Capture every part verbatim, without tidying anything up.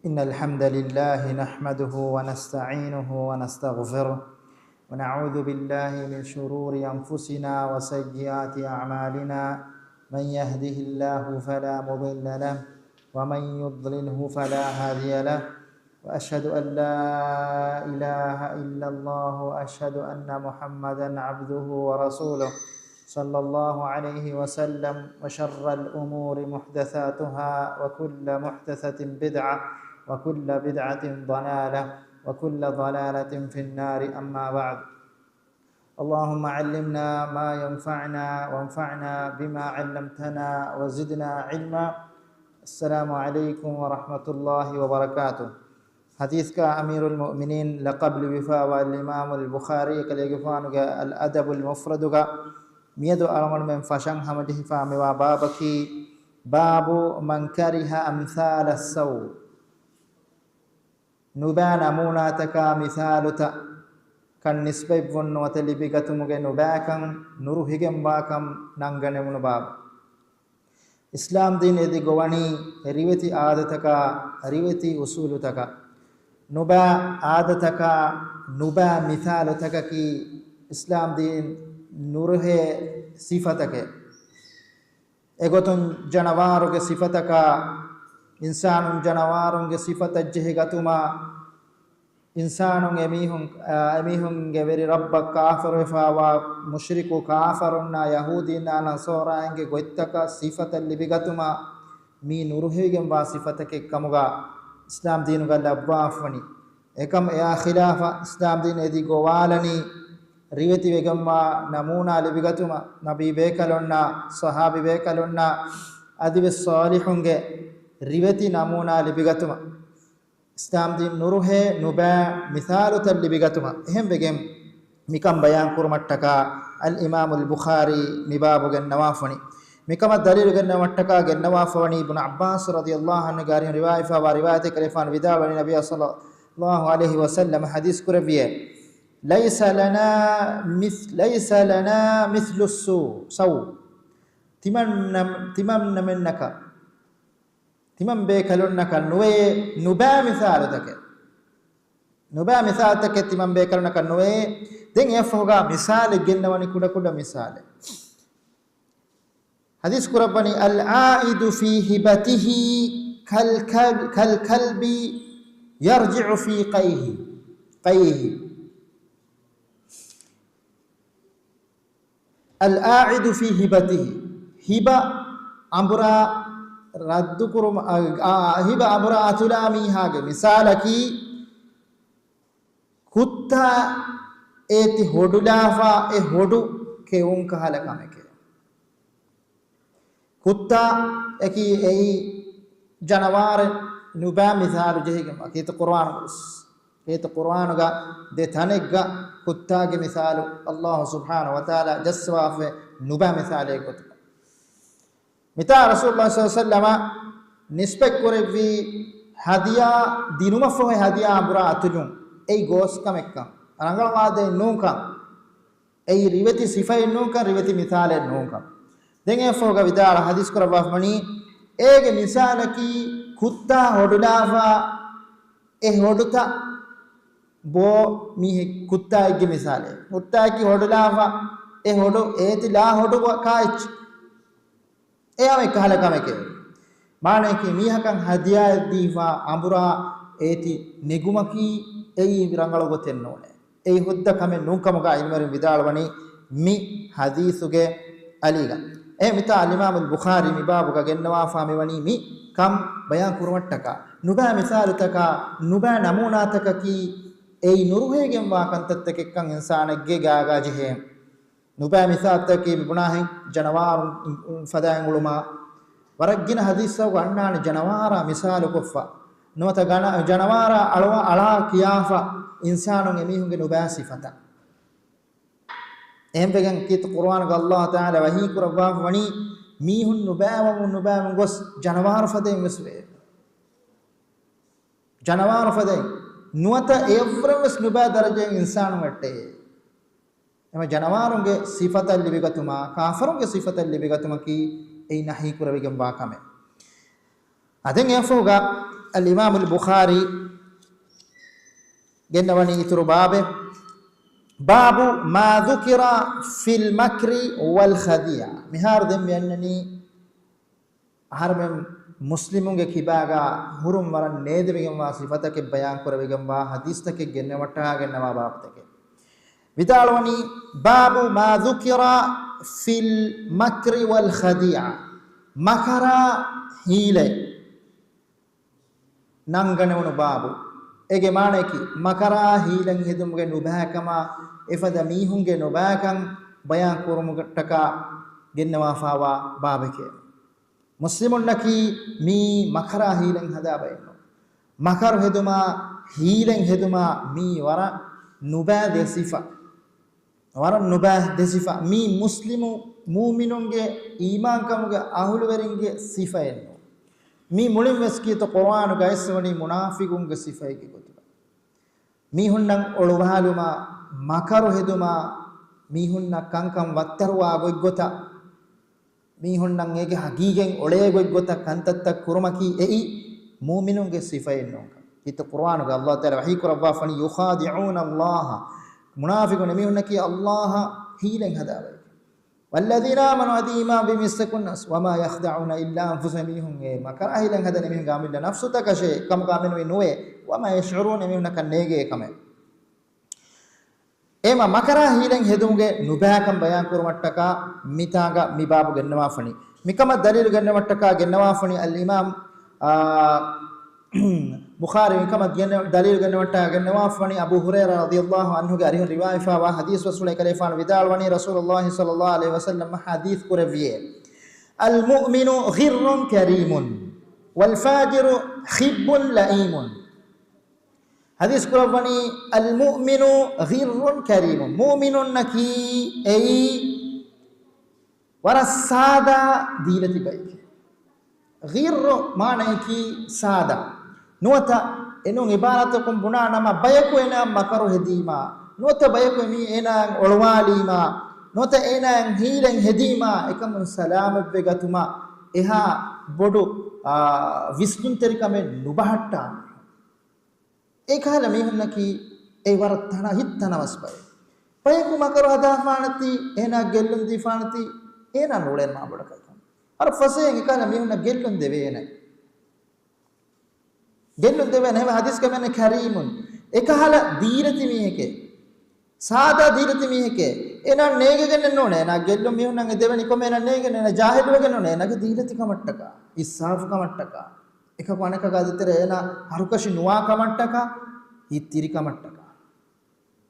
إن الحمد لله نحمده ونستعينه ونستغفره، ونعوذ بالله من شرور أنفسنا وسيئات أعمالنا، من يهده الله فلا مضل له، ومن يضلله فلا هادي له، وأشهد أن لا إله إلا الله، وأشهد أن محمدا عبده ورسوله، صلى الله عليه وسلم، وشر الأمور محدثاتها، وكل محدثة بدعة، وكل بدعة ضلالة، وكل ضلالة في النار، أما بعد. اللهم علمنا ما ينفعنا، وانفعنا بما علمتنا، وزدنا علما. السلام عليكم ورحمة الله وبركاته. ޙަދީޘްގަ އަމީރުލް މުއުމިނީން ލަޤަބު ލިބިފައިވާ އިމާމުލް ބުޚާރީ އެކަލޭގެފާނުގެ އަލް އަދަބުލް މުފްރަދުގަ މިއަދު އަޅުގަނޑުމެން ފަށަން ހަމަޖެހިފާ މިވާ ބާބަކީ، باب من كره أمثال السوء. ނުބައި ނަމޫނާތަކާ މިސާލުތައް ކަން ނިސްބަތްވުން ނުވަތަ ލިބިގަތުމުގެ ނުބައިކަން ނުރުހިގެންވާކަން ނަންގަނެވުނު ބާބު. އިސްލާމް ދީން އެދި ގޮވަނީ ރިވެތި އާދަތަކާ، ރިވެތި އުސޫލުތަކާ. ނުބައި އާދަތަކާ، ނުބައި މިސާލުތަކަކީ އިސްލާމް ދީން ނުރުހޭ ސިފަތަކެއް. އެގޮތުން ޖަނަވާރުގެ ސިފަތަކާ، އިންސާނުން ޖަނަވާރުންގެ ސިފަތައް ޖެހިގަތުމާ، އިންސާނުން އެމީހުން، އާ، އެމީހުންގެ ވެރި ރައްބަށް ކާފަރުވެފާވާ މުޝްރިކު ކާފަރުންނާ ޔަހޫދީންނާ ނަޞާރާއިންގެ ގޮތްތަކަށް ސިފަތައް ލިބިގަތުމާ، މީ ނުރުހެވިގެންވާ ސިފަތަކެއް ކަމުގަ އިސްލާމް ދީނުގަ ލައްވާފަވަނީ. އެކަމް އެއާ ޚިލާފަށް އިސްލާމް ދީން އެދި ގޮވާލަނީ، ރިވެތިވެގެންވާ ނަމޫނާ ލިބިގަތުމަށް، ނަބީ ބޭކަލުންނާ، ޞަޙާބީ ބޭކަލުންނާ، އަދިވެސް ޞާލިޙުންގެ ރިވެތި ނަމޫނާ ލިބިގަތުމަށް. އިސްލާމް ދީން ނުރުހޭ ނުބައި މިސާލުތައް ލިބިގަތުމަށް. އެހެންވެގެން މިކަން ބަޔާން ކުރުމަށްޓަކާ އަލް އިމާމުލް ބުޚާރީ މި ބާބު ގެންނަވާފަވަނީ. މިކަމަށް ދަލީލު ގެންނަވަމަށްޓަކާ ގެންނަވާފަވަނީ އިބްނު ޢައްބާސް ރަޟިޔަﷲ ޢަންހުގެ އަރިހުން ރިވާޔަތްވާ ރިވާޔަތެއް ކަލޭގެފާނު ވިދާޅުވަނީ ނަބިއްޔާ ޞައްލަﷲ ޢަލައިހި ވަސައްލަމަ ޙަދީޘް ކުރެއްވިއޭ، ليس لنا مثل، ليس لنا مثل السوء، سوء. ތިމަންނަމް-، ތިމަންނަމެންނަކަށް، ތިމަން ބޭކަލުންނަކަށް ނުވޭ ނުބައި މިސާލުތަކެއް. ނުބައި މިސާލުތަކެއް ތިމަން ބޭކަލުންނަކަށް ނުވޭ. ދެން އެއަށްފަހުގަ މިސާލެއް ގެންނަވަނީ ކުޑަކުޑަ މިސާލެއް. ޙަދީޘް ކުރައްވަނީ، العائد في هبته كالكل-، كالكلب يرجع في قيئه، قيئه. العائد في هبته، ހިބަ އަނބުރާ ރައްދުކުރުމަށް، އާ، އާ، ހިބަ އަނބުރާ އަތުލާ މީހާގެ މިސާލަކީ، ކުއްތާ އޭތި ހޮޑުލާފަ އެ ހޮޑު ކެއުން ކަހަލަ ކަމެކޭ. ކުއްތާއަކީ އެއީ ޖަނަވާރެއް ނުބައި މިސާލު ޖެހިގެން ކީރިތި ޤުރުއާނުގަ ވެސް. ކީރިތި ޤުރުއާނުގަ ދެ ތަނެއްގަ ކުއްތާގެ މިސާލު ﷲ ސުބްޙާނަހޫ ވަތަޢާލާ ޖައްސަވާފައި ނުބައި މިސާލެއް ގޮތުގަ. މިތާ ރަސޫލުﷲ ޞައްލަﷲ ޢަލައިހި ވަސައްލަމަ ނިސްބަތް ކުރެއްވީ ހަދިޔާ ދިނުމަށްފަހު ހަދިޔާ އަނބުރާ އަތުލުން. އެއީ ގޯސް ކަމެއްކަން، ރަނގަޅު އާދައެއް ނޫންކަން. އެއީ ރިވެތި ސިފައެއް ނޫންކަން، ރިވެތި މިސާލެއް ނޫންކަން. ދެން އެއަށްފަހުގަ ވިދާޅު ޙަދީޘް ކުރައްވާފަވަނީ، އޭގެ މިސާލަކީ ކުއްތާ ހޮޑުލާފަ އެ ހޮޑުތައް ބޯ މީހެއް ކުއްތާއެއްގެ މިސާލެއް. ކުއްތާއަކީ ހޮޑުލާފަ އެ ހޮޑު އޭތި ލާ ހޮޑު ކާއެއްޗެއް. އެއާ އެއްކަހަލަ ކަމެކޭ. މާނަޔަކީ މީހަކަށް ހަދިޔާއެއް ދީފަ އަނބުރާ އޭތި ނެގުމަކީ އެއީ ރަނގަޅު ގޮތެއް ނޫނޭ. އެއީ ހުއްދަ ކަމެއް ނޫންކަމުގަ ޢިލްމުވެރިން ވިދާޅުވަނީ މި ޙަދީޘުގެ އަލީގަ. އެ މިތާ އަލްއިމާމުލް ބުޚާރީ މި ބާބުގަ ގެންނަވާފާ މިވަނީ މި ކަން ބަޔާން ކުރުމަށްޓަކާ، ނުބައި މިސާލުތަކާ، ނުބައި ނަމޫނާތަކަކީ އެއީ ނުރުހޭގެންވާ ކަންތައްތަކެއްކަން އިންސާނެއްގެ ގާގާ ޖެހޭ. ނުބައި މިސާލުތަކީ މިބުނާހެން ޖަނަވާރުން ފަދައިން އުޅުމާ. ވަރަށް ގިނަ ޙަދީޘްތަކުގަ އަންނާނެ ޖަނަވާރާ މިސާލުކޮށްފަ. ނުވަތަ ގަނަ-، ޖަނަވާރާ އަޅުވާ އަޅާ ކިޔާފަ އިންސާނުން އެމީހުންގެ ނުބައި ސިފަތައް. އެހެންވެގެން ކީރިތި ޤުރުއާނުގަ ﷲ ތަޢާލާ ވަޙީ ކުރައްވާފަ ވަނީ، މީހުން ނުބައިވަމުން ނުބައިވަމުން ގޮސް ޖަނަވާރު ފަދައިން ވެސް ވޭ. ޖަނަވާރު ފަދައިން ނުވަތަ އެއަށްވުރެން ވެސް ނުބައި ދަރަޖައިން އިންސާނުން ވެއްޓޭ. އެމަ ޖަނަވާރުންގެ ސިފަތައް ލިބިގަތުމާ، ކާފަރުންގެ ސިފަތައް ލިބިގަތުމަކީ އެއީ ނަހީ ކުރެވިގެންވާ ކަމެއް. އަދެން އެއަށްފަހުގަ އަލްއިމާމުލް ބުޚާރީ ގެންނަވަނީ އިތުރު ބާބެއް، باب ما ذكر في المكر والخديعة. މިހާރު ދެން މި އަންނަނީ އަހަރުމެން މުސްލިމުންގެ ކިބާގަ ހުރުން ވަރަށް ނޭދެވިގެންވާ ސިފަތަކެއް ބަޔާން ކުރެވިގެންވާ ޙަދީޘްތަކެއް ގެންނަވައްޓާގެންނަވާ ބާބުތަކެއް. ވިދާޅުވަނީ، باب ما ذكر في المكر والخديعة. މަކަރާ ހީލަތް ނަންގަނެވުނު ބާބު. އޭގެ މާނަޔަކީ، މަކަރާ ހީލަތް ހެދުމުގެ ނުބައިކަމާ އެފަދަ މީހުންގެ ނުބައިކަން ބަޔާން ކުރުމަށްޓަކާ ގެންނަވާފާވާ ބާބެކޭ. މުސްލިމުންނަކީ މީ މަކަރާ ހީލަތް ހަދާ ބައެއްނު. މަކަރު ހެދުމާ، ހީލަތް ހެދުމާ މީ ވަރަށް ނުބައި ދެ ސިފަ. ވަރަށް ނުބައި ދެ ސިފަ. މީ މުސްލިމު މޫމިނުންގެ އީމާންކަމުގެ އަހުލުވެރިންގެ ސިފައެއްނު. މީ މުޅިން ވެސް ކީރިތި ޤުރުއާނުގައި އައިސްވަނީ މުނާފިގުންގެ ސިފައެއްގެ ގޮތުގަ. މީހުންނަށް އޮޅުވާލުމާ، މަކަރު ހެދުމާ، މީހުންނަށް ކަންކަން ވައްތަރުވާ ގޮތްގޮތަށް، މީހުންނަށް އޭގެ ހަގީގަތް އޮޅޭ ގޮތްގޮތަށް ކަންތައްތައް ކުރުމަކީ އެއީ މޫމިނުންގެ ސިފައެއް ނޫންކަން. ކީރިތި ޤުރުއާނުގަ ﷲ ތަޢާލާ ވަޙީ ކުރައްވާފަނީ، يخادعون الله، މުނާފިގުން އެމީހުންނަކީ ﷲ އަށް ހީލަތް ހަދާ ބައެކޭ. والذين آمنوا، އަދި އީމާންވި މީސްތަކުންނަސް، وما يخدعون إلا أنفسهم، އެމީހުން އެ މަކަރާ ހީލަތް ހަދަނީ އެމީހުންގެ އަމިއްލަ ނަފްސުތަކަށޭ، ކަމުގަ އަމިއްލަ ނުވޭ. وما يشعرون، އެމީހުންނަކަށް ނޭގޭ ކަމެއް. އެމަ މަކަރާ ހީލަތް ހެދުމުގެ ނުބައިކަން ބަޔާން ކުރުމަށްޓަކާ މިތާގަ މި ބާބު ގެންނަވާފަނީ. މިކަމަށް ދަލީލު ގެންނަވަށްޓަކާ ގެންނަވާފަނީ އަލްއިމާމް، އާ، ބުޚާރީ މިކަމަށް ގެން-، ދަލީލު ގެންނަވަށްޓަކާ ގެންނަވާފަނީ އަބޫ ހުރައިރާ ރަޟިޔަﷲ ޢަންހުގެ އަރިހުން ރިވާވެފާވާ ޙަދީޘް ވަސް އުޅޭ ކަލޭފާނު ވިދާޅުވަނީ ރަސޫލުﷲ ޞައްލަﷲ ޢަލައިހި ވަސައްލަމް ޙަދީޘް ކުރެއްވިއޭ، المؤمن غر كريم والفاجر خب لئيم. ޙަދީޘް ކުރައްވަނީ، المؤمن غر كريم، މުއުމިނުންނަކީ އެއީ ވަރަށް ސާދާ ދީލަތި ބައެކޭ. ޣިއްރު މާނަޔަކީ ސާދާ. ނުވަތަ އެނޫން ޢިބާރާތަކުން ބުނާ ނަމަ، ބަޔަކު އޭނާ މަކަރު ހެދީމާ، ނުވަތަ ބަޔަކު މީ އޭނާއަށް އޮޅުވާލީމާ، ނުވަތަ އޭނާއަށް ހީލަތް ހެދީމާ، އެކަމުން ސަލާމަތްވެ ގަތުމަށް އެހާ ބޮޑު، އާ، ވިސްނުންތެރިކަމެއް ނުބަހައްޓާ. އެކަހަލަ މީހުންނަކީ އެ ވަރަށް ތަނަ-، ހިތްތަނަވަސް ބައެއް. ބަޔަކު މަކަރު ހަދާފާނެތީ، އޭނާ ގެއްލުން ދީފާނެތީ، އޭނާ ނޫޅޭނެ މާ ބޮޑަކަށް. ވަރަށް ފަސޭހައިން އެކަހަލަ މީހުންނަށް ގެއްލުން ދެވޭނެ. ގެއްލުން ދެވޭނެ. ހަމަ ޙަދީޘްގަ މިއަންނަ ކަރީމުން. އެކަހަލަ ދީލަތި މީހެކޭ. ސާދާ ދީލަތި މީހެކޭ. އޭނާ ނޭގެގެންނެއް ނޫނޭ. އޭނާ ގެއްލުން މީހުންނަށް އެދެވެނި ކޮމެ އޭނާ ނޭގެން، އޭނާ ޖާހިލުވެގެން ނޫނޭ. އޭނާގެ ދީލަތި ކަމަށްޓަކާ، އިންސާފު ކަމަށްޓަކާ. އެކަކު އަނެކަކާ ދޭތެރޭ އޭނާ ހަރުކަށި ނުވާ ކަމަށްޓަކާ، ހިތްތިރި ކަމަށްޓަކާ.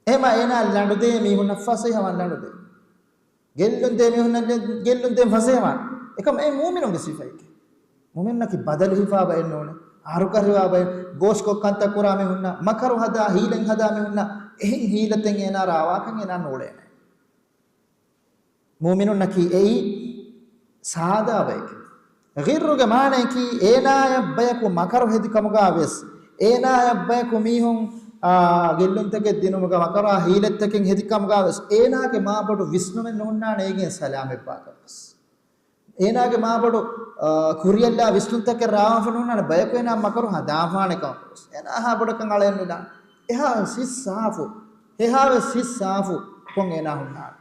އެހެމަ އޭނާ ލަނޑުދޭ މީހުންނަށް ފަސޭހަވާން ލަނޑުދޭ. ގެއްލުންދޭ މީހުންނަށް ގެއްލުންދޭ ފަސޭހަވާން. އެކަމަ އެ މޫމިނުންގެ ސިފައެކޭ. މުއުމިނުންނަކީ ބަދަލު ހިފާ ބައެއް ނޫނޭ. އަހަރުކަށް ހިފާ ބައެއް، ގޯސްކޮށް ކަންތައް ކުރާ މީހުންނަށް، މަކަރު ހަދާ، ހީލަތް ހަދާ މީހުންނަށް އެހެން ހީލަތެއް އޭނާ ރާވާކަން އޭނާ ނޫޅޭނެ. މުއުމިނުންނަކީ އެއީ ސާދާ ބަޔެކޭ. ޣިއްރުގެ މާނަޔަކީ އޭނާއަށް ބަޔަކު މަކަރު ހެދި ކަމުގަ ވެސް، އޭނާއަށް ބަޔަކު މީހުން، އާ، ގެއްލުންތަކެއް ދިނުމުގަ މަކަރާ ހީލަތްތަކެއް ހެދި ކަމުގަ ވެސް، އޭނާގެ މާބޮޑު ވިސްނުމެއް ނުހުންނާނެ އޭގެން ސަލާމަތްވާކަށް ވެސް. އޭނާގެ މާބޮޑު، އާ، ކުރިޔަށްލާ ވިސްނުންތަކެއް ރާވާފަ ނުހުންނާނެ ބަޔަކު އޭނާ މަކަރު ހަދާފާނެ ކަމަށް ވެސް. އޭނާ އެހާ ބޮޑަކަށް އަޅައެއް ނުލާނެ. އެހާވެސް ހިތް ސާފު. އެހާވެސް ހިތް ސާފު ކޮށް އޭނާ ހުންނާނެ.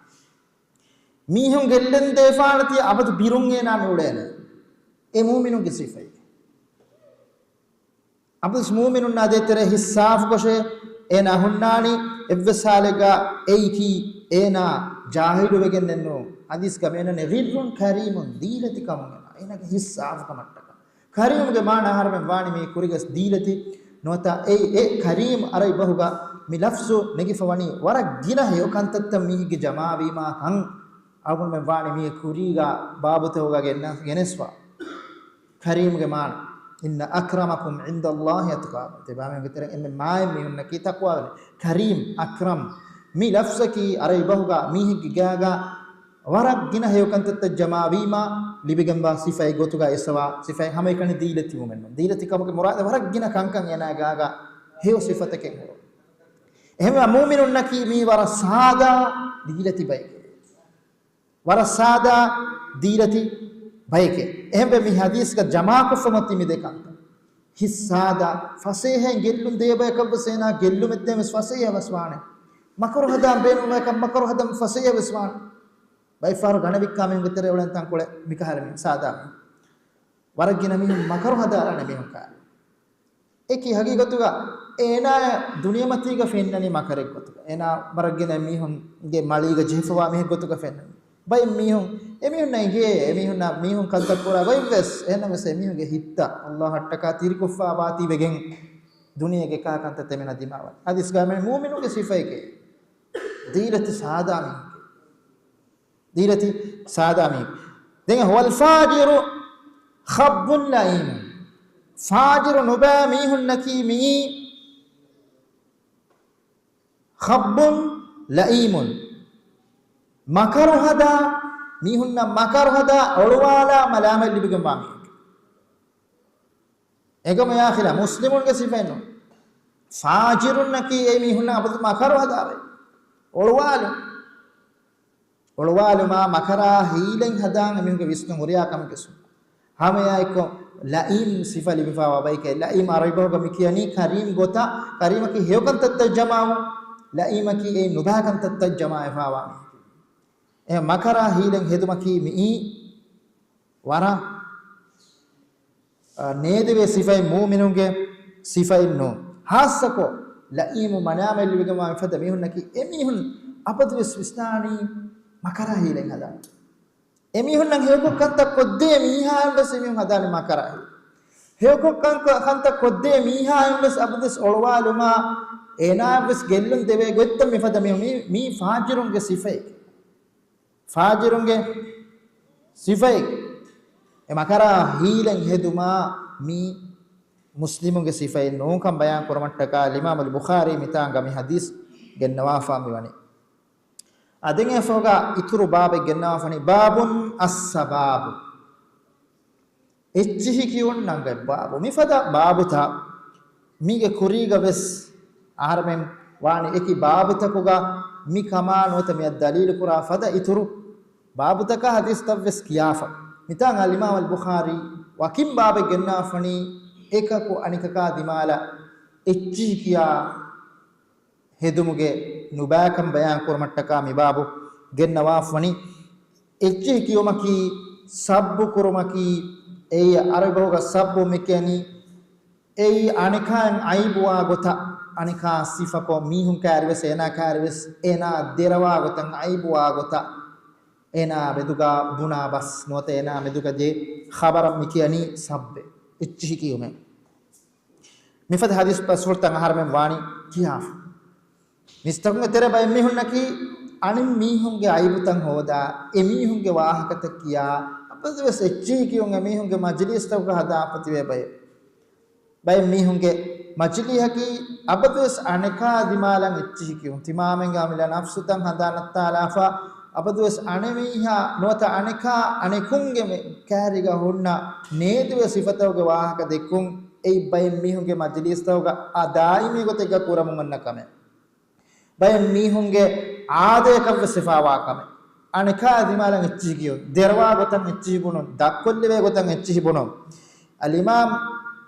މީހުން ގެއްލުން ދޭފާނެތީ އަބަދު ބިރުން އޭނާ ނޫޅޭނެ. އެ މުއުމިނުންގެ ސިފައެއް. އަބަދު މުއުމިނުންނާ ދޭތެރޭ ހިތް ސާފުކޮށޭ އޭނާ ހުންނާނީ. އެއްވެސް ހާލެއްގަ އެއީކީ އޭނާ ޖާހިލުވެގެންނެއްނު. ޙަދީޘްގަ މިއަންނަނީ، غر كريم، ދީލަތި ކަމުން އޭނާ. އޭނާގެ ހިތް ސާފު ކަމަށްޓަކާ. ކަރީމުގެ މާނަ އަހަރެމެން ވާނީ މީ ކުރިގަސް ދީލަތި ނުވަތަ އެ، އެ ކަރީމް ޢަރަބި ބަހުގަ މި ލަފްޒު ނެގިފަ ވަނީ ވަރަށް ގިނަ ހެޔޮ ކަންތައްތައް މީހެއްގެ ޖަމާވީމާ ކަން. އަޅުގަނޑުމެން ވާނީ މީ ކުރީގަ ބާބުތަކުގަ ގެންނަ-، ގެނެސްފަ. ކަރީމްގެ މާނަ، إن أكرمكم عند الله أتقاكم. ތިބާމެންގެ ތެރެ އެންމެ މާތް މީހުންނަކީ ތަޤްވާވެރި. ކަރީމް، އަކްރަމް. މި ލަފްޒަކީ ޢަރަބި ބަހުގަ މީހެއްގެ ގާގަ ވަރަށް ގިނަ ހެޔޮ ކަންތައްތައް ޖަމާވީމާ ލިބިގެންވާ ސިފައެއް ގޮތުގަ އެއްސަވާ ސިފައެއް ހަމައެކަނި ދީލަތިވުމެއްނު. ދީލަތި ކަމުގެ މުރާދަށް ވަރަށް ގިނަ ކަންކަން އޭނާ ގާގަ ހެޔޮ ސިފަތަކެއް ހުރު. އެހެންވެ މޫމިނުންނަކީ މީ ވަރަށް ސާދާ ދީލަތި ބައެކޭ. ވަރަށް ސާދާ ދީލަތި ބައެކޭ. އެހެންވެ މި ޙަދީޘްގަ ޖަމާކޮށްފަ މަތި މި ދެ ކަންތައް. ހިތް ސާދާ، ފަސޭހައިން ގެއްލުން ދޭ ބަޔަކަށްވެސް އޭނާ ގެއްލުމެއްދޭން ވެސް ފަސޭހަވެސް ވާނެ. މަކަރު ހަދާން ބޭނުން ބަޔަކަށް މަކަރު ހަދަން ފަސޭހަވެސް ވާނެ. ބައެއް ފަހަރު ގަނެވިއްކާ މީހުންގެ ތެރެއަށް އުޅެން ތަންކޮޅެއް މިކަހަލަ މީހުން ސާދާ މީހުން. ވަރަށް ގިނަ މީހުން މަކަރު ހަދާލާނެ މީހުން ކާރި. އެކި ހަގީގަތުގަ އޭނާޔަށް ދުނިޔެމަތީގަ ފެންނަނީ މަކަރެއް ގޮތުގަ. އޭނާ ވަރަށް ގިނަ މީހުންގެ މަޅީގަ ޖެހިފަވާ މީހެއް ގޮތުގަ ފެންނަނީ. ބައެއް މީހުން، އެމީހުންނަށް އިނގޭ، އެމީހުންނަށް މީހުން ކަންތައް ކުރާ ގޮތްވެސް، އެހެންނަމަވެސް އެމީހުންގެ ހިތްތައް އައްލާހަށްޓަކާ ތިރިކޮށްފާ ވާތީވެގެން ދުނިޔޭގެ ކާ ކަންތައް ތެމެނާ ދިމާވާނެ. ހަދީސްގައި މޫމިނުގެ ސިފައެކޭ. ދީލަތި ސާދާ މީހެއް. ދީލަތި ސާދާ މީހެއް. ދެން ހުވަލް ފާޖިރު ޚައްބުން ލައީމުން. ފާޖިރު ނުބައި މީހުންނަކީ މިއީ ޚައްބުން ލައީމުން. މަކަރު ހަދާ، މީހުންނަށް މަކަރު ހަދާ، އޮޅުވާލާ މަލާމަތް ލިބިގެންވާ މީހެއް. އެކަމު ޔާ ޚިލާ މުސްލިމުންގެ ސިފައެއް ނޫން. ފާޖިރުންނަކީ އެ މީހުންނަށް އަބަދު މަކަރު ހަދާވެ. އޮޅުވާލު. އޮޅުވާލުމާ މަކަރާ ހީލަތް ހަދާން އެމީހުންގެ ވިސްނުން ހުރިހާ ކަމެއްގެ ސުން. ހަމައެއާއެކު ލައީމް ސިފަ ލިބިފާވާ ބައެކޭ. ލައީމް އަރަބި ބަހުގަ މި ކިޔަނީ ކަރީމް ގޮތަށް، ކަރީމަކީ ހެޔޮކަންތައްތައް ޖަމާވުން. ލައީމަކީ އެއިން ނުބައިކަންތައްތައް ޖަމާވެފާވާ މީހެކޭ. އެ މަކަރާ ހީލަތް ހެދުމަކީ މިއީ ވަރަށް، އަ، ނޭދެވޭ ސިފައެއް މޫމިނުންގެ ސިފައެއް ނޫން. ހާއްސަކޮށް ލައީމު މަނާމެއް ލިބިގެންވާ މިފަދަ މީހުންނަކީ އެމީހުން އަބަދުވެސް ވިސްނާނީ މަކަރާ ހީލަތް ހަދާނެ. އެމީހުންނަށް ހެޔޮކޮށް ކަންތައް ކޮށްދޭ މީހާއިން ވެސް އެމީހުން ހަދާނެ މަކަރާ ހީލަތް. ހެޔޮކޮށް ކަން-، ކަންތައް ކޮށްދޭ މީހާއިން ވެސް އަބަދުވެސް އޮޅުވާލުމާ އޭނާއަށްވެސް ގެއްލުން ދެވޭ ގޮތްތައް މިފަދަ މީހުން. މީ، މީ ފާޖިރުންގެ ސިފައެއް. ފާޖިރުންގެ ސިފައެއް. އެ މަކަރާ ހީލަތް ހެދުމާ މީ މުސްލިމުގެ ސިފައެއް ނޫންކަން ބަޔާން ކުރުމަށްޓަކާ އިމާމުލް ބުޚާރީ މިތާނގަ މި ޙަދީޘް ގެންނަވާފާ މިވަނީ. އަދި އެފަހުގަ އިތުރު ބާބެއް ގެންނަވާފަނީ، ބާބުން އައްސަބާބު. އެއްޗިހި ކިޔުން ނަންގަތް ބާބު. މިފަދަ ބާބުތައް މީގެ ކުރީގަ ވެސް އަހަރެމެން ވާނެ އެކި ބާބުތަކުގަ މި ކަމާ ނުވަތަ މިއަށް ދަލީލު ކުރާ ފަދަ އިތުރު ބާބުތަކާ ޙަދީޘްތައް ވެސް ކިޔާފަ. މިތާނގަ އަލްއިމާމް އަލް ބުޚާރީ ވަކިން ބާބެއް ގެންނާފަނީ އެކަކު އަނެކަކާ ދިމާލަށް އެއްޗިހި ކިޔާ ހެދުމުގެ ނުބައިކަން ބަޔާން ކުރުމަށްޓަކާ މި ބާބު ގެންނަވާފަނީ. އެއްޗިހި ކިޔުމަކީ ސައްބު ކުރުމަކީ، އެއީ އަރަބި ބަހުގަ ސައްބު މި ކިޔަނީ، އެއީ އަނެކާއިން އައިބުވާ ގޮތަށް، އަނެކާ ސިފަކޮށް، މީހުން ކާރިވެސް އޭނާ ކާރިވެސް އޭނާ ދެރަވާ ގޮތަށް، އައިބުވާ ގޮތަށް، އޭނާ މެދުގަ ބުނާ ބަސް ނުވަތަ އޭނާ މެދުގަ ދޭ ޚަބަރަށް މި ކިޔަނީ ސައްބެއް، އެއްޗިހި ކިޔުމޭ. މިފަދަ ޙަދީޘް ބަސްފުޅުތައް އަހަރެމެން ވާނީ ކިޔާފަ. މީސްތަކުންގެ ތެރޭ ބައެއް މީހުންނަކީ އަނެއް މީހުންގެ އައިބުތައް ހޯދާ، އެ މީހުންގެ ވާހަކަތައް ކިޔާ، އަބަދުވެސް އެއްޗިހި ކިޔުން އެ މީހުންގެ މަޖިލީސްތަކުގަ ހަދާފަ ތިބޭ ބައެއް. ބައެއް މީހުންގެ މަޖިލީހަކީ އަބަދުވެސް އަނެކާ ދިމާލަށް އެއްޗިހި ކިޔުން. ތިމާމެންގެ އަމިއްލަ ނަފްސުތައް ހަނދާނަށް ތާލާފަ، އަބަދުވެސް އަނެއް މީހާ ނުވަތަ އަނެކާ އަނެކުންގެ މެ-، ކާރިގަ ހުންނަ ނޭދުވެ ސިފަތަކުގެ ވާހަކަ ދެއްކުން. އެއީ ބައެއް މީހުންގެ މަޖިލީސްތަކުގަ އާ ދާއިމީ ގޮތެއްގަ ކުރަމުން އޮންނަ ކަމެއް. ބައެއް މީހުންގެ އާދަޔަކަށްވެސް ވެފާވާ ކަމެއް. އަނެކާ ދިމާލަށް އެއްޗިހި ކިޔުން، ދެރަވާ ގޮތަށް އެއްޗިހި ބުނުން، ދަށްކޮށްލެވޭ ގޮތަށް އެއްޗިހި ބުނުން. އަލްއިމާމް،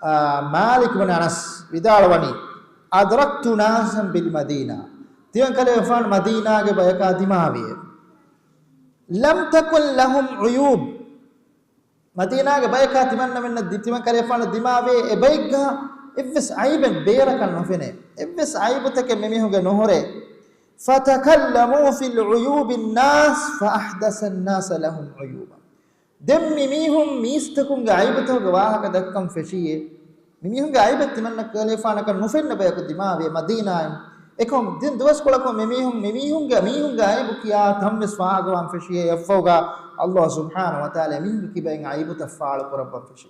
އާ، މާލިކް ބިން އަނަސް ވިދާޅުވަނީ، "أدركت ناسا بالمدينة." ތިމަން ކަލޭފާނު މަދީނާގެ ބަޔަކާ ދިމާވިއޭ. "لم تكن لهم عيوب." މަދީނާގެ ބަޔަކާ ތިމަންނަމެންނަށް ދި-، ތިމަން ކަލޭފާނަށް ދިމާވޭ އެބައެއްގަ އެއްވެސް އައިބެއް ބޭރަކަށް ނުފެނޭ. އެއްވެސް އައިބުތަކެއް މިމީހުންގެ ނުހުރޭ. فتكلموا في العيوب الناس فأحدث الناس لهم عيوبا. ދެން މިމީހުން މީސްތަކުންގެ އައިބުތަކުގެ ވާހަކަ ދައްކަން ފެށިއޭ. މިމީހުންގެ އައިބެއް ތިމަންނަ ކަލޭފާނަކަށް ނުފެންނަ ބަޔަކު ދިމާވޭ މަދީނާއިން. އެކަމު ދިން ދުވަސްކޮޅަކު މިމީހުން، މިމީހުންގެ، މީހުންގެ އައިބު ކިޔާ ތަންވެސް ފާހަގަވާން ފެށިއޭ. އެއަށްފަހުގަ ﷲ ސުބްޙާނަހޫ ވަތަޢާލާ މީހުންގެ ކިބައިން އައިބުތައް ފާޅުކުރައްވަން ފެށި،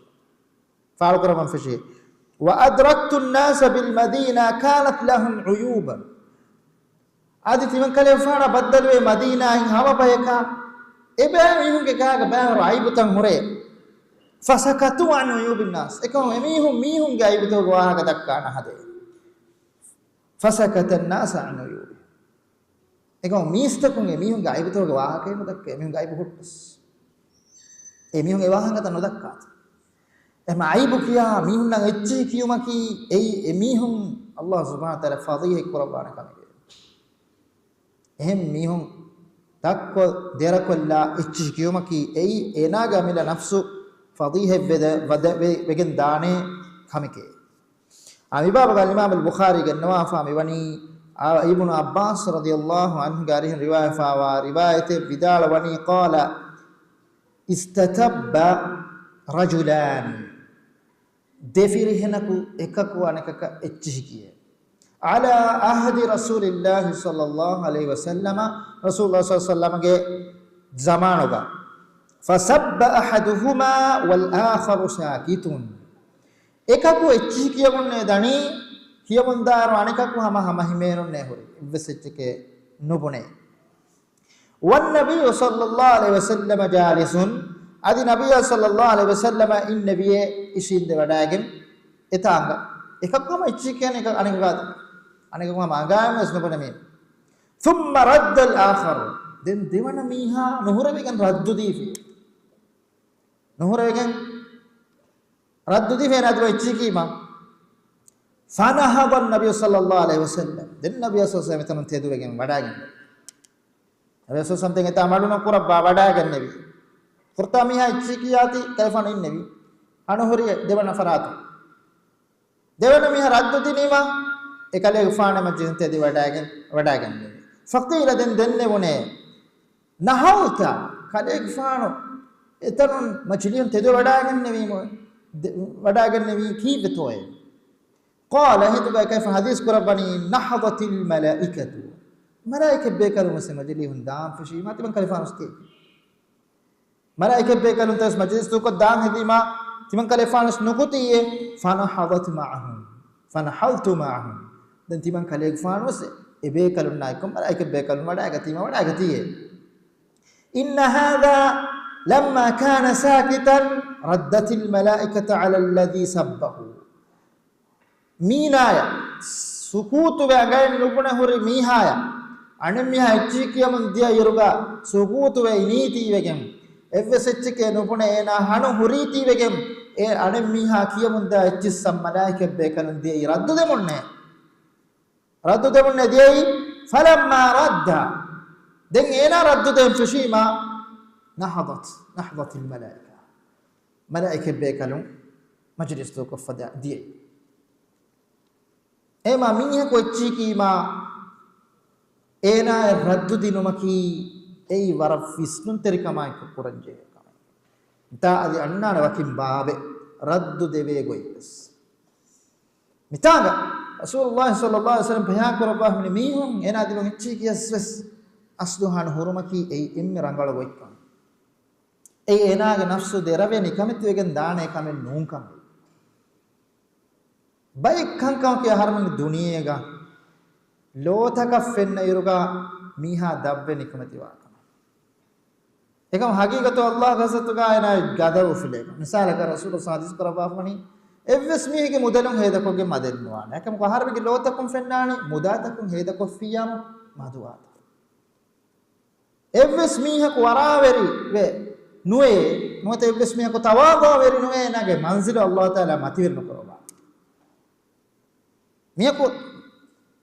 ފާޅުކުރައްވަން ފެށި. وأدركت الناس بالمدينة كانت لهم عيوبا. އަދި ތިމަން ކަލޭފާނަށް ބައްދަލުވޭ މަދީނާއިން ހަމަ ބަޔަކާ އެބައި މީހުންގެ ގާގަ ބައިވަރު އައިބުތައް ހުރޭ. فسكتوا عن عيوب الناس. އެކަމު އެމީހުން މީހުންގެ އައިބުތަކުގެ ވާހަކަ ދައްކާ ނަހަދޭ. فسكت الناس عن عيوبهم. އެކަމު މީސްތަކުން އެމީހުންގެ އައިބުތަކުގެ ވާހަކައެއް ނުދައްކާ، އެމީހުންގެ އައިބު ހުއްޓަސް. އެމީހުން އެ ވާހަކަތައް ނުދައްކާތަ؟ އެމަ އައިބު ކިޔާ މީހުންނަށް އެއްޗިހި ކިޔުމަކީ އެއީ އެމީހުން އައްލާހު ސުބްޙާނަހު ވަތަޢާލާ ފަޟީޙަތް ކުރައްވާނެ ކަމެކޭ. އެހެން މީހުން ދަށްކޮށް ދެރަކޮށްލާ އެއްޗިހި ކިޔުމަކީ އެއީ އޭނާގެ އަމިއްލަ ނަފްސު ފަޟީޙަތް ވެދެ-، ވަދެ-، ވެ-، ވެގެން ދާނޭ ކަމެކޭ. އާ، މި ބާބުގަ އަލްއިމާމު އަލްބުޚާރީ ގެންނަވާފާ މިވަނީ، އާ، އިބްނު ޢައްބާސް ރަޟިޔައްލާހު ޢަންހުގެ އަރިހުން ރިވާޔަތްވާ ރިވާޔަތެއް ވިދާޅުވަނީ، قال استتب رجلان، ދެ ފިރިހެނަކު އެކަކު އަނެކަކަށް އެއްޗިހި ކިޔޭ. على عهد رسول الله صلى الله عليه وسلم، ރަސޫލު ޞައްލަﷲު ޢަލައިހި ވަސައްލަމަގެ ޒަމާނުގަ. فسب أحدهما والآخر ساكت. އެކަކު އެއްޗިހި ކިޔަމުންނޭ ދަނީ، ކިޔަމުންދާއިރު އަނެކަކު ހަމަ ހަމަ ހިމޭނުންނޭ ހުރި. އެއްވެސް އެއްޗެކޭ ނުބުނޭ. والنبي صلى الله عليه وسلم جالس، އަދި ނަބިއްޔާ ޞައްލަﷲު ޢަލައިހި ވަސައްލަމަ އިންނެވިއޭ އިށީނދެ ވަޑައިގެން އެތާނގަ. އެކަކު ހަމަ އެއްޗިހި ކިޔަނީ އަނެކަކާ، އަނެކަކު ހަމަ އަނގައިމެވެސް ނުބުނެ މީ. ثم رد الآخر، ދެން ދެވަނަ މީހާ ނުހުރެވިގެން ރައްދު ދީފި. ނުހުރެވިގެން ރައްދު ދީފި އޭނާ ދެވަނަ އެއްޗިހި ކީމަ. فنهض النبي صلى الله عليه وسلم، ދެން ނަބިއްޔާ ޞައްލަﷲު ޢަލައިހި ވަސައްލަމަ އެތަނުން ތެދުވެގެން ވަޑައިގެން. ނަބިއްޔާ ޞައްލަﷲު ޢަލައިހި ވަސައްލަމަ އެތާ މަޑުނަ ކުރައްވާ ވަޑައިގެންނެވި. ފުރަތަމަ މީހާ އެއްޗިހި ކިޔާތީ ކަލޭގެފާނު އިންނެވި. އަންނަ ހުރި ދެވަނަ ފަރާތުން. ދެވަނަ މީހާ ރައްދު ދިނީމަ، އެ ކަލޭގެފާނު މަޖިލިސް ތެދު ވަޑައިގެން، ވަޑައިގެންނެވި. فقيل، ދެން ދެންނެވުނޭ، نهضت، ކަލޭގެފާނު އެތަނުން މަޖިލިހުން ތެދު ވަޑައިގެންނެވީމު، ދެ-، ވަޑައިގެންނެވީ ކީއްވެތޯއޭ؟ قال، އެހިނދުގައި ކަލޭގެފާނު ޙަދީޘް ކުރައްވަނީ، نهضت الملائكة، މަލާއިކަ ބޭކަލުން ވެސް މަޖިލީހުން ދާން ފެށީމާ ތިމަން ކަލޭގެފާނު ވެސް ދިޔައީ. މަލާއިކަ ބޭކަލުން ތަސް މަޖިލިސް ދޫކޮށް ދާން ހެދީމާ ތިމަން ކަލޭގެފާނު ވެސް ނުކުތީއޭ، فنهضت معهم، فنهضت معهم، ދެން ތިމަން ކަލޭގެފާނު ވެސް އެ ބޭކަލުންނާ އެކު މަލާއިކަ ބޭކަލުން ވަޑައިގަތީމާ ވަޑައިގަތީއޭ. إن هذا لما كان ساكتا ردت الملائكة على الذي سبه. މީނާޔަށް ސުކޫތުވެ އަނގައިން ނުބުނެ ހުރި މީހާޔަށް، އަނެއްމީހާ އެއްޗިހި ކިޔަމުން ދިޔަ އިރުގަ ސުކޫތުވެ އިނީތީވެގެން، އެއްވެސް އެއްޗެކޭ ނުބުނެ އޭނާ ހަނު ހުރީތީވެގެން، އެ އަނެއްމީހާ ކިޔަމުންދާ އެއްޗިއްސަށް މަލާއިކަ ބޭކަލުން ދިޔައީ ރައްދު ދެމުންނޭ. ރައްދު ދެމުންނޭ ދިޔައީ. فلما رد، ދެން އޭނާ ރައްދު ދޭން ފެށީމާ، نهضت، نهضت الملائكة، މަލާއިކަ ބޭކަލުން މަޖިލިސް ދޫކޮށްފަ ދިޔައީ. އެމާ މީހަކު އެއްޗިހި ކީމާ، އޭނާއަށް ރައްދު ދިނުމަކީ އެއީ ވަރަށް ވިސްނުންތެރިކަމާއެކު ކުރަންޖެހޭ ކަމެއް. މިތާ އަދި އަންނާނެ ވަކިން ބާބެއް ރައްދު ދެވޭ ގޮތްވެސް. މިތާގަ ރަސޫލުﷲ ޞައްލަﷲު ޢަލައިހި ވަސައްލަމަ ބަޔާން ކުރައްވާފަ މި މީހުން އޭނާ ދިމަށް އެއްޗިހި ކިޔަސް ވެސް އަސްލު ހަނު ހުރުމަކީ އެއީ އެންމެ ރަނގަޅު ގޮތްކަމެއް. އެއީ އޭނާގެ ނަފްސު ދެރަވެ ނިކަމެތިވެގެން ދާނޭ ކަމެއް ނޫން ކަމެއް. ބައެއް ކަންކަމަކީ އަހަރުމެންގެ ދުނިޔޭގަ ލޯތަކަށް ފެންނަ އިރުގަ މީހާ ދަށްވެ ނިކަމެތިވާ ކަމެއް. އެކަމަ ޙަޤީޤަތު ﷲ ގެ ޙަޟްރަތުގަ އޭނާ ގަދަރު އުފުލޭ. މިސާލަކަށް ރަސޫލު ޙަދީޘް ކުރައްވާފަނީ، އެއްވެސް މީހެއްގެ މުދަލުން ހޭދަކޮށްގެން މަދެއް ނުވާނެ. އެކަމަކު އަހަރުމެންގެ ލޯތަކުން ފެންނާނީ މުދާތަކުން ހޭދަކޮށްފިއްޔާމު މަދުވާތަން. އެއްވެސް މީހަކު ވަރާވެރިވެ ނުވޭ، ނުވަތަ އެއްވެސް މީހަކު ތަވާޟުޢުވެރި ނުވޭ، އޭނާގެ މަންޒިލު ﷲ ތަޢާލާ މަތިވެރި ނުކުރައްވާ. މީހަކު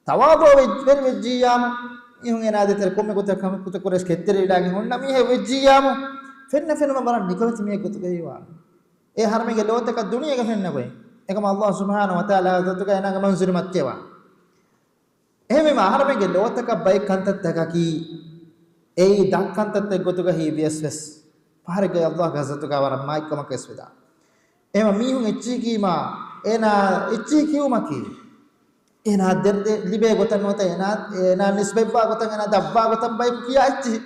ތަވާޟުޢުވެރި ވެއްޖިއްޔާމު، މީހުން އޭނާ ދޭތެރެ ކޮންމެ ގޮތެއް ކަމެއް ކުތަކުރެސް ކެތްތެރިވެލާގެން އޮންނަ މީހެއް ވެއްޖިއްޔާމު، ފެންނަ ފެނުމަށް ވަރަށް ނިކަމެތި މީހެއް ގޮތުގައި ވާނެ. އެ އަހަރުމެންގެ ލޯތަކަށް ދުނިޔޭގަ ފެންނަ ގޮތް. އެކަމަ ﷲ ސުބްޙާނަހޫ ވަތަޢާލާ ގެ ޙަޟްރަތުގަ އޭނާގެ މަންޒިލު މަތިވެވާނެ. އެހެންވީމަ އަހަރުމެންގެ ލޯތަކަށް ބައެއް ކަންތައްތަކަކީ އެއީ ދަށް ކަންތައްތައް ގޮތުގައި ވިޔަސް ވެސް ފަހަރެއްގައި ﷲ ގެ ޙަޟްރަތުގަ ވަރަށް މާތްކަމަކަށް ވެސް ވެދާނެ. އެހެންވީމަ މީހުން އެއްޗިހި ކީމާ، އޭނާ އެއްޗިހި ކިޔުމަކީ އޭނާ ދެ-، ދެ-، ލިބޭ ގޮތަށް ނުވަތަ އޭނާ، އޭނާ ނިސްބަތްވާ ގޮތަށް، އޭނާ ދަށްވާ ގޮތަށް ބަޔަކު ކިޔާ އެއްޗިހި،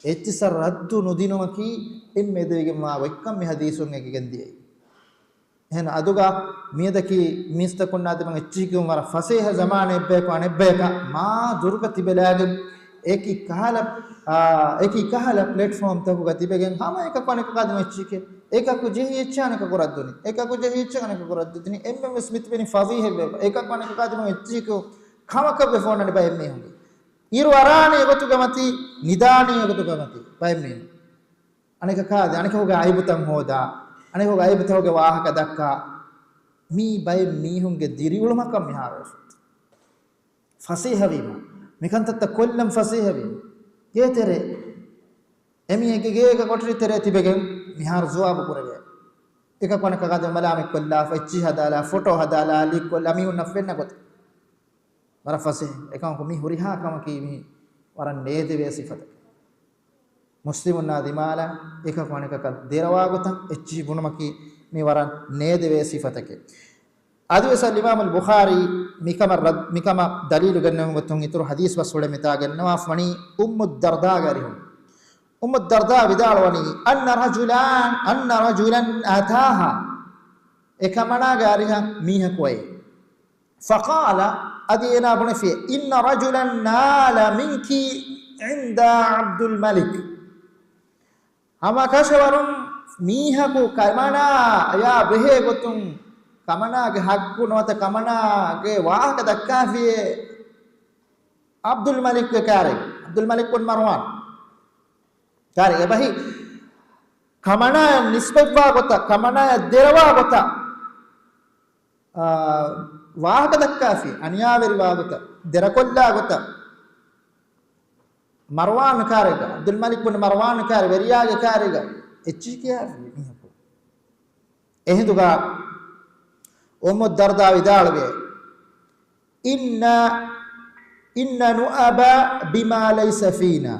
އެއްޗިއްސަށް ރައްދު ނުދިނުމަކީ އެންމެ އެދެވިގެންވާ ގޮތްކަން މި ޙަދީޘުން އެނގިގެން ދިޔައީ. އެހެން އަދުގަ މިއަދަކީ މީސްތަކުންނާ ދެމެން އެއްޗިހި ކިޔުން ވަރަށް ފަސޭހަ ޒަމާނެއް އެއްބަޔަކު އަނެއްބަޔަކަށް މާ ދުރުގަ ތިބެލާގެން އެކި ކަހަލަ، އާ، އެކި ކަހަލަ ޕްލެޓްފޯމްތަކުގަ ތިބެގެން ހަމަ އެކަކު އަނެކަކާ ދެމެން އެއްޗިހި ކިޔޭ. އެކަކު ޖެހި އެއްޗެއް އަނެކަކު ރައްދުނި. އެކަކު ޖެހި އެއްޗެއް އަނެކަކު ރައްދު ދިނި. އެންމެން ވެސް މިތިބެނީ ފަޟީޙަތްވެ. އެކަކު އަނެކަކާ ދެމެން އެއްޗިހި ކިޔުން ކަމަކަށް ވެފަ އޮންނަނީ ބައެއް މީހުންގެ. އިރު އަރާނީ އެގޮތުގަ މަތީ، ނިދާނީ އެގޮތުގަ މަތީ ބައެއް މީހުން. އަނެކަކާ، އަނެކަކުގެ އައިބުތައް ހޯދާ، އަނެކު އައިބުތަކުގެ ވާހަކަ ދައްކާ މީ ބައެއް މީހުންގެ ދިރިއުޅުމަކަށް މިހާރު ފަސޭހަވީމަ، މިކަންތައްތައް ކޮށްލަން ފަސޭހަވީމަ، ގޭތެރޭ އެމީހެއްގެ ގޭގަ ކޮޓަރި ތެރޭ ތިބެގެން މިހާރު ޒުވާބު ކުރެވޭ. އެކަކު އަނެކަކާ މަލާމަތް ކޮށްލާފަ، އެއްޗިހި ހަދާލާ، ފޮޓޯ ހަދާލާ، ލީކް ކޮށްލާ، މީހުންނަށް ފެންނަ ގޮތަށް. ވަރަށް ފަސޭހަ. އެކަމަކު މި ހުރިހާ ކަމަކީ މި ވަރަށް ނޭދެވޭ ސިފަތަކެއް. މުސްލިމުންނާ ދިމާލަށް އެކަކު އަނެކަކަށް ދެރަވާ ގޮތަށް، އެއްޗިހި ބުނުމަކީ މި ވަރަށް ނޭދެވޭ ސިފަތަކެއް. އަދިވެސް އަލްއިމާމުލް ބުޚާރީ މިކަމަށް ރައް-، މިކަމަށް ދަލީލު ގެންނެވުމުގެ ގޮތުން އިތުރު ހަދީސް ބަސްފުޅެއް މިތާ ގެންނަވާފަ ވަނީ އުއްމު ދަރްދާގެ އަރިހުން. އުއްމު ދަރްދާ ވިދާޅުވަނީ، أن رجلا، أن رجلا أتاها، އެކަމަނާގެ އަރިހަށް މީހަކު އައީ. فقال، އަދި އޭނާ ބުނެފި، إن رجلا نال منك عند عبد الملك. ހަމަކަށަވަރުން މީހަކު ކަމަނާޔާ ބެހޭ ގޮތުން، ކަމަނާގެ ހައްގު ނުވަތަ ކަމަނާގެ ވާހަކަ ދައްކާފިޔޭ ޢަބްދުލް މަލިކްގެ ކާރި، ޢަބްދުލް މަލިކް ބުން މަރުވާން ކާރި އެބަހީ ކަމަނާޔަށް ނިސްބަތްވާ ގޮތަށް، ކަމަނާޔަށް ދެރަވާ ގޮތަށް، އާ، ވާހަކަ ދައްކާފި، އަނިޔާވެރިވާ ގޮތަށް، ދެރަކޮށްލާ ގޮތަށް، މަރުވާން ކާރެއްގަ، ޢަބްދުލް މަލިކް ބުން މަރުވާން ކާރި ވެރިޔާގެ ކާރިގަ އެއްޗިހި ކިޔާފި މީހަކު. އެހިނދުގަ އުއްމު ދަރްދާ ވިދާޅުވޭ، إن، إن نؤب بما ليس فينا.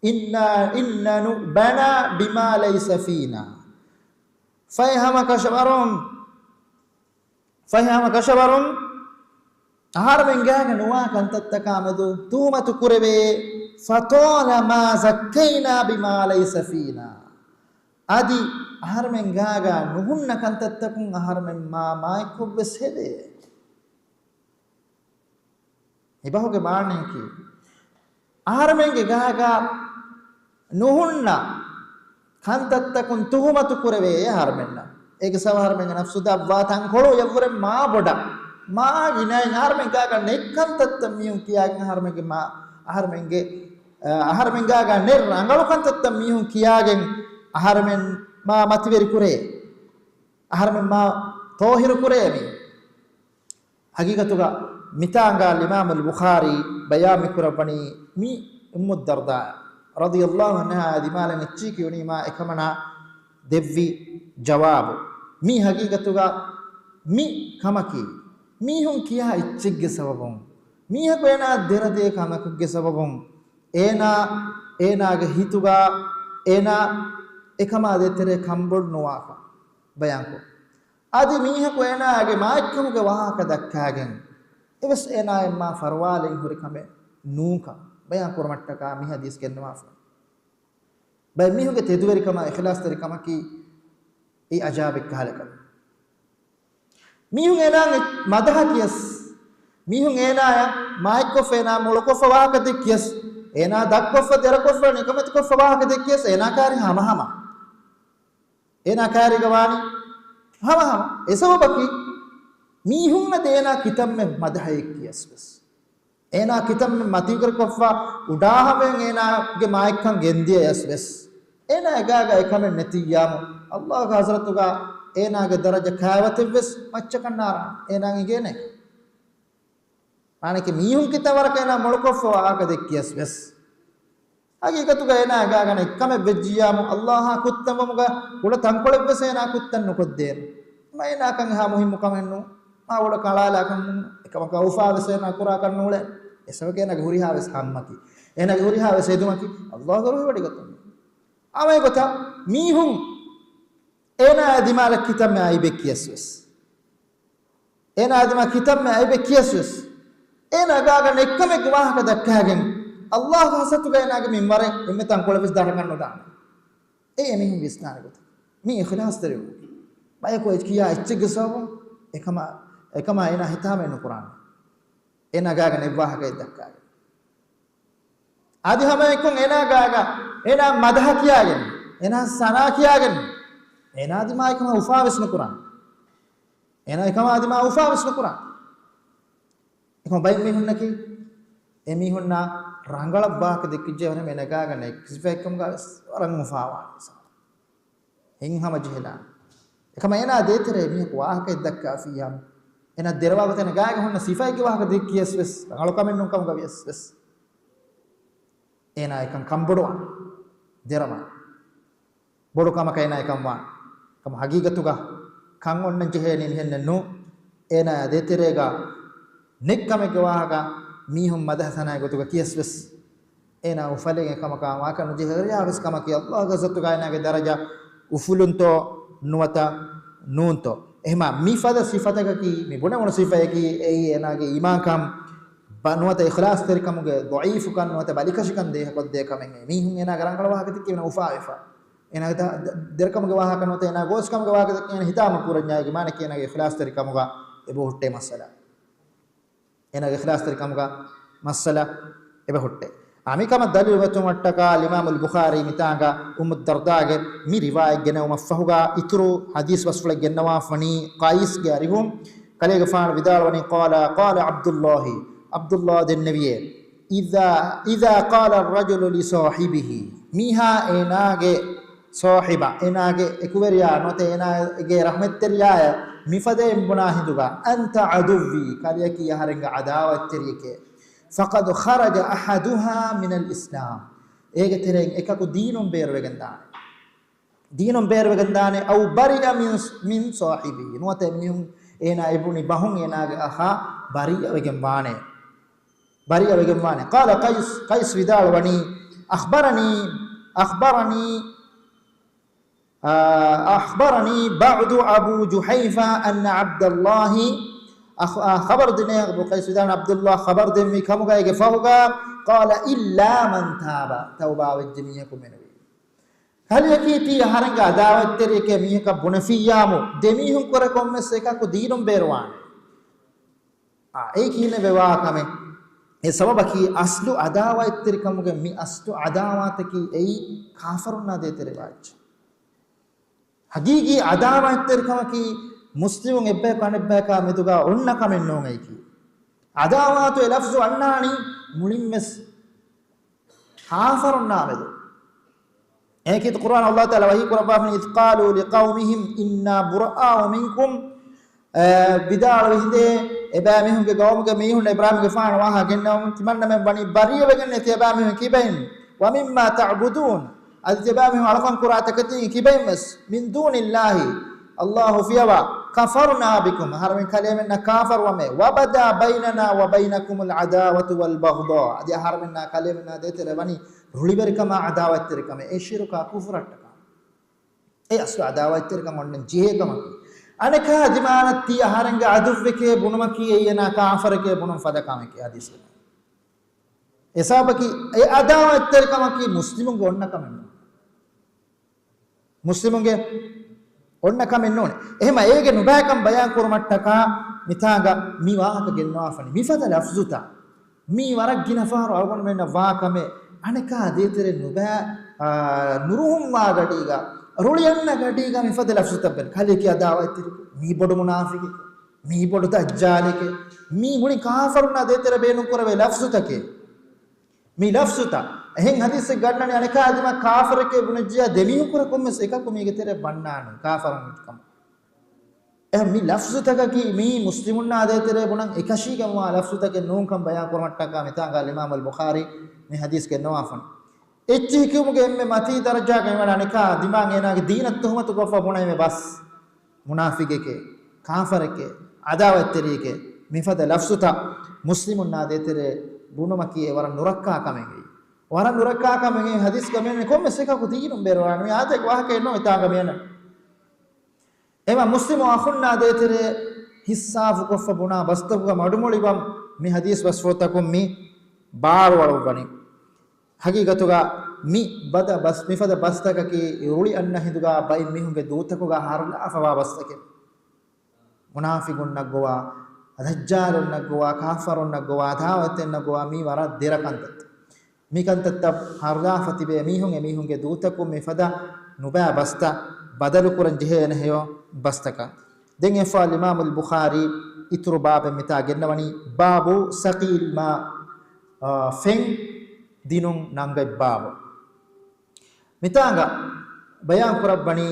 إن، إن نؤبنا بما ليس فينا. ފަހެ ހަމަ ކަށަވަރުން، ފަހެ ހަމަ ކަށަވަރުން އަހަރުމެން ގާގަ ނުވާ ކަންތައްތަކާމެދު ތުހުމަތު ކުރެވޭ، فطالما زكينا بما ليس فينا. އަދި އަހަރުމެން ގާގަ ނުހުންނަ ކަންތައްތަކުން އަހަރުމެން މާ މާތްކޮށްވެސް ހެދޭ. މިބަހުގެ މާނަޔަކީ، އަހަރުމެންގެ ގާގަ ނުހުންނަ ކަންތައްތަކުން ތުހުމަތު ކުރެވޭ އަހަރުމެންނަށް. އޭގެ ސަބަބު އަހަރުމެންގެ ނަފްސު ދަށްވާ ތަންކޮޅު އެއަށްވުރެ މާ ބޮޑަށް، މާ ގިނައިން އަހަރުމެން ގާގަ ނެތް ކަންތައްތައް މީހުން ކިޔާގެން އަހަރުމެންގެ މާ، އަހަރުމެންގެ، އަ، އަހަރުމެން ގާގަ ނެތް ރަނގަޅު ކަންތައްތައް މީހުން ކިޔާގެން އަހަރުމެން މާ މަތިވެރި ކުރޭ. އަހަރުމެން މާ ތޯހިރު ކުރޭ މީ. ހަގީގަތުގަ މިތާނގާ އިމާމުލް ބުޚާރީ ބަޔާން މިކުރައްވަނީ މި އުއްމު ދަރްދާ ރަޟިޔަﷲ ޢަންހާ ދިމާލަށް އެއްޗިހި ކިޔުނީމާ އެކަމަނާ ދެއްވި ޖަވާބު. މީ ހަގީގަތުގަ މި ކަމަކީ، މީހުން ކިޔާ އެއްޗެއްގެ ސަބަބުން، މީހަކު އޭނާ ދެރަދޭ ކަމަކުގެ ސަބަބުން، އޭނާ، އޭނާގެ ހިތުގަ އޭނާ އެކަމާ ދޭތެރޭ ކަންބޮޑު ނުވާކަން ބަޔާންކޮށް. އަދި މީހަކު އޭނާގެ މާތްކަމުގެ ވާހަކަ ދައްކާގެން އެވެސް އޭނާއަށް މާ ފަރުވާލެއް ހުރި ކަމެއް ނޫންކަން ބަޔާން ކުރުމަށްޓަކާ މި ހަދީސް ގެންނަވާފަ. ބައެއް މީހުންގެ ތެދުވެރިކަމާ އިޚްލާޞްތެރިކަމަކީ އެއީ އަޖާބެއް ކަހަލަ ކަމެއް. މީހުން އޭނާ މަދަހަ ކިޔަސް، މީހުން އޭނާއަށް މާތްކޮށްފަ، އޭނާ މޮޅުކޮށްފަ ވާހަކަ ދެއްކިޔަސް، އޭނާ ދަށްކޮށްފަ، ދެރަކޮށްފަ، ނިކަމެތިކޮށްފަ ވާހަކަ ދެއްކިޔަސް، އޭނާ ކާރި ހަމަހަމަ. އޭނާ ކާރީގަ ވާނީ ހަމަހަމަ. އެސަބަބަކީ މީހުންނަށް އޭނާ ކިތަންމެ މަދަހައެއް ކިޔަސް ވެސް، އޭނާ ކިތަންމެ މަތިވެރިކޮށްފަ، އުޑާހަމައިން އޭނާގެ މާތްކަން ގެންދިޔަޔަސް ވެސް، އޭނާ އެގާގަ އެކަމެއް ނެތިއްޔާމު، ﷲގެ ޙަޟްރަތުގަ އޭނާގެ ދަރަޖަ ކާވަތެއްވެސް މައްޗަކަށް ނާރާނެ. އޭނާ އިނގޭނެ. މާނައަކީ މީހުން ކިތައް ވަރަކަށް އޭނާ މޮޅުކޮށްފަ ވާހަކަ ދެއްކިޔަސް ވެސް، ހަގީގަތުގަ އޭނާ އެގާގަނެ އެއްކަމެއް ވެއްޖިއްޔާމު، ﷲއާ ކުއްތަންވުމުގަ ކުޑަ ތަންކޮޅެއްވެސް އޭނާ ކުއްތަން ނުކޮށްދޭނެ. މަ އޭނާ ކަން އެހާ މުހިއްމު ކަމެއް ނޫން. މާ އުޅަ ކަޅާލާ ކަމެއް ނޫން. އެކަމަކާ އުފާވެސް އޭނާ ކުރާކަށް ނޫޅޭ. އެސަބަކީ އޭނާގެ ހުރިހާވެސް ހައްމަކީ، އޭނާގެ ހުރިހާވެސް އެދުމަކީ ﷲގެ ރުހިވޮޑިގަތުން. ހަމަ އެގޮތަށް މީހުން އޭނާ ދިމާލަށް ކިތަންމެ އައިބެއް ކިޔަސް ވެސް، އޭނާ ދިމާ ކިތަންމެ އައިބެއް ކިޔަސް ވެސް، އޭނާ އެގާގަނެ އެއްކަމެއްގެ ވާހަކަ ދައްކާގެން، ﷲގެ ޙަޟްރަތުގަ އޭނާގެ މިންވަރެއް އެންމެ ތަންކޮޅެއް ވެސް ދަށަކަށް ނުދާނެ. އެއީ އެމީހުން ވިސްނާނެ ގޮތަށް. މީ އިޚްލާޞްތެރިވުމަކީ. ބަޔަކު އެ ކިޔާ އެއްޗެއްގެ ސަބަބުން އެކަމާ، އެކަމާ އޭނާ ހިތާމައެއް ނުކުރާނެ. އޭނާ އެގާގަނެ އެއްވާހަކައެއް ދައްކާގެން. އަދި ހަމައެކުން އޭނާ އެގާގަ، އޭނާ މަދަހަ ކިޔާގެން، އޭނާ ސަނާ ކިޔާގެން، އޭނާ ދިމާ އެކަމާ އުފާވެސް ނުކުރާނެ. އޭނާ އެކަމާ ދިމާ އުފާވެސް ނުކުރާނެ. އެކަމަ ބައެއް މީހުންނަކީ، އެމީހުންނާ ރަނގަޅަށް ވާހަކަ ދެއްކިއްޖެ ވަނީ އޭނާ އެގާގަނެ އެކްސްޕެކްޓްކަމުގަ ވެސް ވަރަށް އުފާވާނެ. ހިތްހަމަޖެހިލާނެ. އެކަމަ އޭނާ ދޭތެރޭ މީހަކު ވާހަކައެއް ދައްކާފިއްޔާ، އޭނާ ދެރަވާގޮތަށް ގާތްގަ ހުންނަ ސިފައެއްގެ ވާހަކަ ދެއްކިޔަސް ވެސް، ރަނގަޅު ކަމެއް ނޫން ކަމުގަ ވިޔަސް ވެސް، އޭނާ އެކަން ކަންބޮޑުވާނެ، ދެރަވާނެ. ބޮޑު ކަމަކަށް އޭނާ އެކަން ވާނެ. ކަމަ ހަގީގަތުގަ ކަން އޮންނަން ޖެހޭނީ މިހެންނެއް ނޫން. އޭނާ ދޭތެރޭގަ ނެތް ކަމެއްގެ ވާހަކަ މީހުން މަދަހަ ސަނާގެ ގޮތުގަ ކިޔަސް ވެސް، އޭނާ އުފަލެއް އެކަމަކާ ވާކަށް ނުޖެހޭ ވެރިޔާ ވެސް ކަމަކީ، އައްލާހުގެ އިއްޒަތުގަ އޭނާގެ ދަރަޖަ އުފުލުންތޯ ނުވަތަ ނޫންތޯ؟ އެހެމާ މިފަދަ ސިފަތަކަކީ، މި ބުނެވުނު ސިފަޔަކީ، އެއީ އޭނާގެ އީމާންކަން ބަ-، ނުވަތަ އިޚްލާޞްތެރިކަމުގެ ޟަޢީފުކަން ނުވަތަ ބަލިކަށިކަން ދޭހަކޮށްދޭ ކަމެއް. މީހުން އޭނާގެ ރަނގަޅަށް ވާހަކަ ދެއްކީމަ އުފާވެފަ. އޭނާގެ ދަ-، ދަ-، ދެރަކަމުގެ ވާހަކަ ނުވަތަ އޭނާ ގޯސްކަމުގެ ވާހަކަ ދެއްކީ އޭނާ ހިތާމަ ކުރަންޏާއި މާނައަކީ އޭނާގެ އިޚްލާޞްތެރިކަމުގަ އެބަހުއްޓޭ މައްސަލަ. އޭނާގެ އިޚްލާޞްތެރިކަމުގަ މައްސަލަ އެބަހުއްޓޭ. އާ، މިކަމަށް ދަލީލު ވެއްޓުމަށްޓަކާ އިމާމުލް ބުޚާރީ މިތާނގަ އުއްމު ދަރްދާގެ މި ރިވާޔަތް ގެނެވުމަށްފަހުގަ އިތުރު ޙަދީޘް ބަސްފުޅެއް ގެންނަވާފަނީ ޤައިސްގެ އަރިހުން. ކަލޭގެފާނު ވިދާޅުވަނީ، قال، قال عبد الله، ޢަބްދުﷲ ދެންނެވިޔޭ، إذا، إذا قال الرجل لصاحبه، މީހާ އޭނާގެ ޞާޙިބާ، އޭނާގެ އެކުވެރިޔާ ނުވަތަ އޭނާގެ ރަޙްމަތްތެރިޔާއަށް މިފަދައިން ބުނާ ހިނދުގަ، أنت عدوي، ކަލެއަކީ އަހަރެންގެ ޢަދާވަތްތެރިއެކޭ، فقد خرج أحدها من الإسلام، އޭގެ ތެރެއިން އެކަކު ދީނުން ބޭރުވެގެން ދާނެ. ދީނުން ބޭރުވެގެން ދާނެ، أو برئ من، من صاحبه، ނުވަތަ މީހުން އޭނާ އެ ބުނި ބަހުން އޭނާގެ އަޚާ ބަރީއަވެގެން ވާނެ. ބަރީއަވެގެން ވާނެ. قال قيس، ޤައިސް ވިދާޅުވަނީ، أخبرني، أخبرني، އާ، أخبرني بعض أبو جحيفة أن عبد الله، އަޚް-، އާ، ޚަބަރު ދިނޭ، އަބޫ ޤައިސް ވިދާޅުވަނީ ޢަބްދުﷲ ޚަބަރު ދެންވީ ކަމުގައިގެ ފަހުގަ، قال إلا من تاب، ތައުބާވެއްޖެ މީހަކު މެނުވީ. ކަލެއަކީ ތީ އަހަރެންގެ ޢަދާވަތްތެރިއެކޭ މީހަކަށް ބުނެފިއްޔާމު، ދެމީހުން ކުރެ ކޮންމެސް އެކަކު ދީނުން ބޭރުވާނެ. އާ، އެއީ ކިހިނެއް ވެވާ ކަމެއް؟ އެ ސަބަބަކީ އަސްލު ޢަދާވަތްތެރިކަމުގެ މި އަސްލު ޢަދާވާތަކީ އެއީ ކާފަރުންނާ ދޭތެރެވާ އެއްޗެއް. ޙަޤީޤީ ޢަދާވަތްތެރިކަމަކީ މުސްލިމުން އެއްބަޔަކު އަނެއްބަޔަކާ މެދުގަ އޮންނަ ކަމެއް ނޫން އެއީކީ. ޢަދާވާތު އެ ލަފްޒު އަންނާނީ މުޅިންވެސް ކާފަރުންނާ މެދު. އެއީކީ ޤުރްއާން ﷲ ތަޢާލާ ވަޙީ ކުރައްވާފަނީ، إذ قالوا لقومهم إنا براء منكم، އަ، ވިދާޅުވި ހިނދޭ، އެބައިމީހުންގެ ޤައުމުގެ މީހުން އިބްރާހީމްގެފާނަށް ވާހަކަ ގެންނަވަމުން ތިމަންނަމެން ވަނީ ބަރީއަވެގެން އެތި އެބައިމީހުން ކިބައިން، ومما تعبدون، އަދި ތިޔަބައިމީހުން އަޅުކަން ކުރާ ތަކެތީގެ ކިބައިން ވެސް، من دون الله، ﷲ ފިޔަވާ، كفرنا بكم، އަހަރެމެން ކަލޭމެންނާ ކާފަރުވަމޭ، وبدا بيننا وبينكم العداوة والبغضاء، އަދި އަހަރެމެންނާ ކަލޭމެންނާ ދޭތެރޭ ވަނީ ރުޅިވެރިކަމާ ޢަދާވަތްތެރިކަމެއް، އެ ޝިރުކާ ކުފުރަށްޓަކާ. އެ އަސްލު ޢަދާވަތްތެރިކަން އޮންނަން ޖެހޭ ކަމަކީ. އަނެކާ ދިމާލަށް ތީ އަހަރެންގެ ޢަދުއްވެކޭ ބުނުމަކީ އެއީ އޭނާ ކާފަރެކޭ ބުނުން ފަދަ ކަމެކޭ ޙަދީޘްގަ. އެ ސަބަބަކީ އެ ޢަދާވަތްތެރިކަމަކީ މުސްލިމުންގެ އޮންނަ ކަމެއް ނޫން. މުސްލިމުންގެ އޮންނަ ކަމެއް ނޫން. އެހެމަ އޭގެ ނުބައިކަން ބަޔާން ކުރުމަށްޓަކާ މިތާނގަ މި ވާހަކަ ގެންނަވާފަނީ. މިފަދަ ލަފްޒުތައް މީ ވަރަށް ގިނަ ފަހަރު އަޅުގަނޑުމެންނަށް ވާ ކަމެއް. އަނެކާ ދޭތެރޭ ނުބައި، އާ، ނުރުހުންވާ ގަޑީގަ، ރުޅިއަންނަ ގަޑީގަ މިފަދަ ލަފްޒުތައް ބޭނުން. ކަލެކޭ ޢަދާވަތްތެރި، މީ ބޮޑު މުނާފިޤެކޭ، މީ ބޮޑު ދައްޖާލެކޭ، މީ މުޅި ކާފަރުންނާ ދޭތެރޭ ބޭނުން ކުރެވޭ ލަފްޒުތަކޭ. މި ލަފްޒުތައް. އެހެން ޙަދީޘެއް ގަންނަނީ އަނެކާ އަދިމަ ކާފަރެކޭ ބުނެއްޖިޔާ ދެމީހުން ކުރެ ކޮންމެސް އެކަކު މީގެ ތެރެއަށް ވަންނާނެ ކާފަރުން ކަމަށް. އެހެން މި ލަފްޒުތަކަކީ މީ މުސްލިމުންނާ ދޭތެރޭ ބުނަން އެކަށީގެންވާ ލަފްޒުތަކެއް ނޫންކަން ބަޔާން ކުރުމަށްޓަކާ މިތާނގަ އިމާމުލް ބުޚާރީ މި ޙަދީޘް ގެންނަވާފަން. އެއްޗިހި ކިޔުމުގެ އެންމެ މަތީ ދަރަޖާގަ މިވަނީ އަނެކާ ދިމާ އޭނާގެ ދީނަށް ތުހުމަތު ކޮށްފަ ބުނައިމެ ބަސް. މުނާފިގެކޭ، ކާފަރެކޭ، ޢަދާވަތްތެރިއެކޭ، މިފަދަ ލަފްޒުތައް މުސްލިމުންނާ ދޭތެރޭ ބުނުމަކީ އެ ވަރަށް ނުރައްކާ ކަމެއް. ވަރަށް ނުރައްކާ ކަމެއް. ޙަދީޘްގަ މިއަންނަނީ ކޮންމެސް އެކަކު ދީނުން ބޭރުވާނެ. މި އާދައިގެ ވާހަކައެއް ނޫން މިތާނގަ މިއަންނަނީ. އެމަ މުސްލިމު އަޚުންނާ ދޭތެރޭ ހިއްސާފު ކޮށްފަ ބުނާ ބަސްތަކުގަ މަޑުމޮޅިވަން މި ޙަދީޘް ބަސްފުޅުތަކުން މި ބާރުއަޅުއްވަނީ. ޙަޤީޤަތުގަ މި ބަދަ ބަސް، މިފަދަ ބަސްތަކަކީ ރުޅި އަންނަ ހިނދުގަ ބައިން މީހުންގެ ދޫތަކުގަ ހަރުލާފަވާ ބަސްތަކެއް. މުނާފިގުންނަށް ގޮވާ، ދައްޖާލުންނަށް ގޮވާ، ކާފަރުންނަށް ގޮވާ، ޢަދާވަތެއްނަށް ގޮވާ، މީ ވަރަށް ދެރަ ކަންތައްތައް. މި ކަންތައްތައް ހަރުލާފަ ތިބޭ މީހުން އެމީހުންގެ ދޫތަކުން މިފަދަ ނުބައި ބަސްތައް ބަދަލުކުރަން ޖެހޭނެ ހެޔޮ ބަސްތަކަށް. ދެން އެއްފަހަރު އިމާމުލް ބުޚާރީ އިތުރު ބާބެއް މިތާ ގެންނަވަނީ، باب سقي الماء، އާ، ފެން ދިނުން ނަންގަތް ބާބު. މިތާނގަ ބަޔާން ކުރައްވަނީ،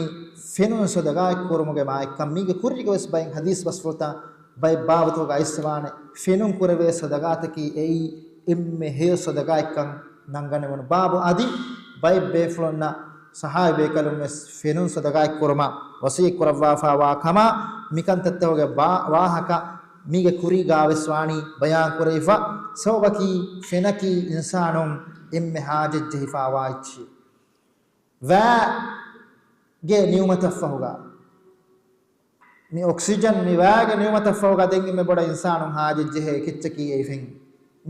ފެނުން ޞަދަޤާތް ކުރުމުގެ މާތްކަން. މީގެ ކުރީގަ ވެސް ބައެއް ޙަދީޘް ބަސްފުޅުތައް ބައެއް ބާބުތަކުގަ އައިސްފަވާނެ. ފެނުން ކުރެވޭ ޞަދަޤާތަކީ އެއީ އެންމެ ހެޔޮ ޞަދަޤާތްކަން ނަންގަނެވުނު ބާބު. އަދި ބައެއް ބޭފުޅުންނަށް ޞަޙާބީ ބޭކަލުން ވެސް ފެނުން ޞަދަޤާތް ކުރުމަށް ވަޞިއްޔަތް ކުރައްވާފަވާ ކަމަށް މިކަންތައްތަކުގެ ވާ-، ވާހަކަ މީގެ ކުރީގާ ވެސް ވާނީ ބަޔާން ކުރެވިފަ. ސަބަބަކީ ފެނަކީ އިންސާނުން އެންމެ ޙާޖަތްޖެހިފަވާ އެއްޗެއް. ވައިގެ ނިއުމަތަށްފަހުގަ، މި އޮކްސިޖަން މި ވައިގެ ނިއުމަތަށްފަހުގަ ދެން އެންމެ ބޮޑަށް އިންސާނުން ޙާޖަތްޖެހޭ ކެއްޗަކީ އެއީ ފެން.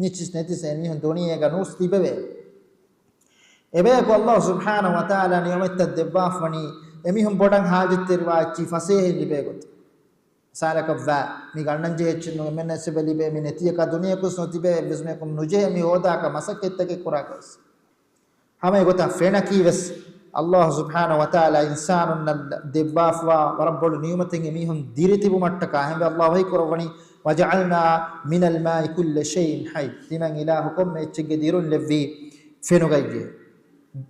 ނިޗިސް ނެތިސް އެމީހުން ދުނިޔޭގަ ނޫސް ތިބެވޭ. އެބަޔަކު ﷲ ސުބްޙާނަހޫ ވަތަޢާލާ ނިޢުމަތްތައް ދެއްވާފަވަނީ އެމީހުން ބޮޑަށް ޙާޖަތްތެރިވާ އެއްޗިހި ފަސޭހައިން ލިބޭ ގޮތަށް. މިސާލަކަށް ވައި މި ގަންނަން ޖެހޭ އެއްޗެއް ނޫން. އެންމެންނަށް އެބަ ލިބޭ. މި ނެތިޔަކާ ދުނިޔެކުސް ނުތިބޭ. އެއްވެސް މީހަކު ނުޖެހޭ މި ހޯދާކަށް މަސައްކަތްތަކެއް ކުރާކަށް. ހަމަ އެގޮތަށް ފެނަކީ ވެސް ﷲ ސުބްޙާނަހޫ ވަތަޢާލާ އިންސާނުންނަށް ދެއްވާފަވާ ވަރަށް ބޮޑު ނިޢުމަތެއް އެމީހުން ދިރިތިބުމަށްޓަކާ. އެހެންވެ ﷲ ވަޙީ ކުރައްވަނީ، "وَجَعَلْنَا مِنَ الْمَاءِ كُلَّ شَيْءٍ حَيٍّ." ތިމަން އިލާހު ކޮންމެ އެއްޗެއްގެ ދިރުން ލެއްވީ ފެނުގައްޔޭ.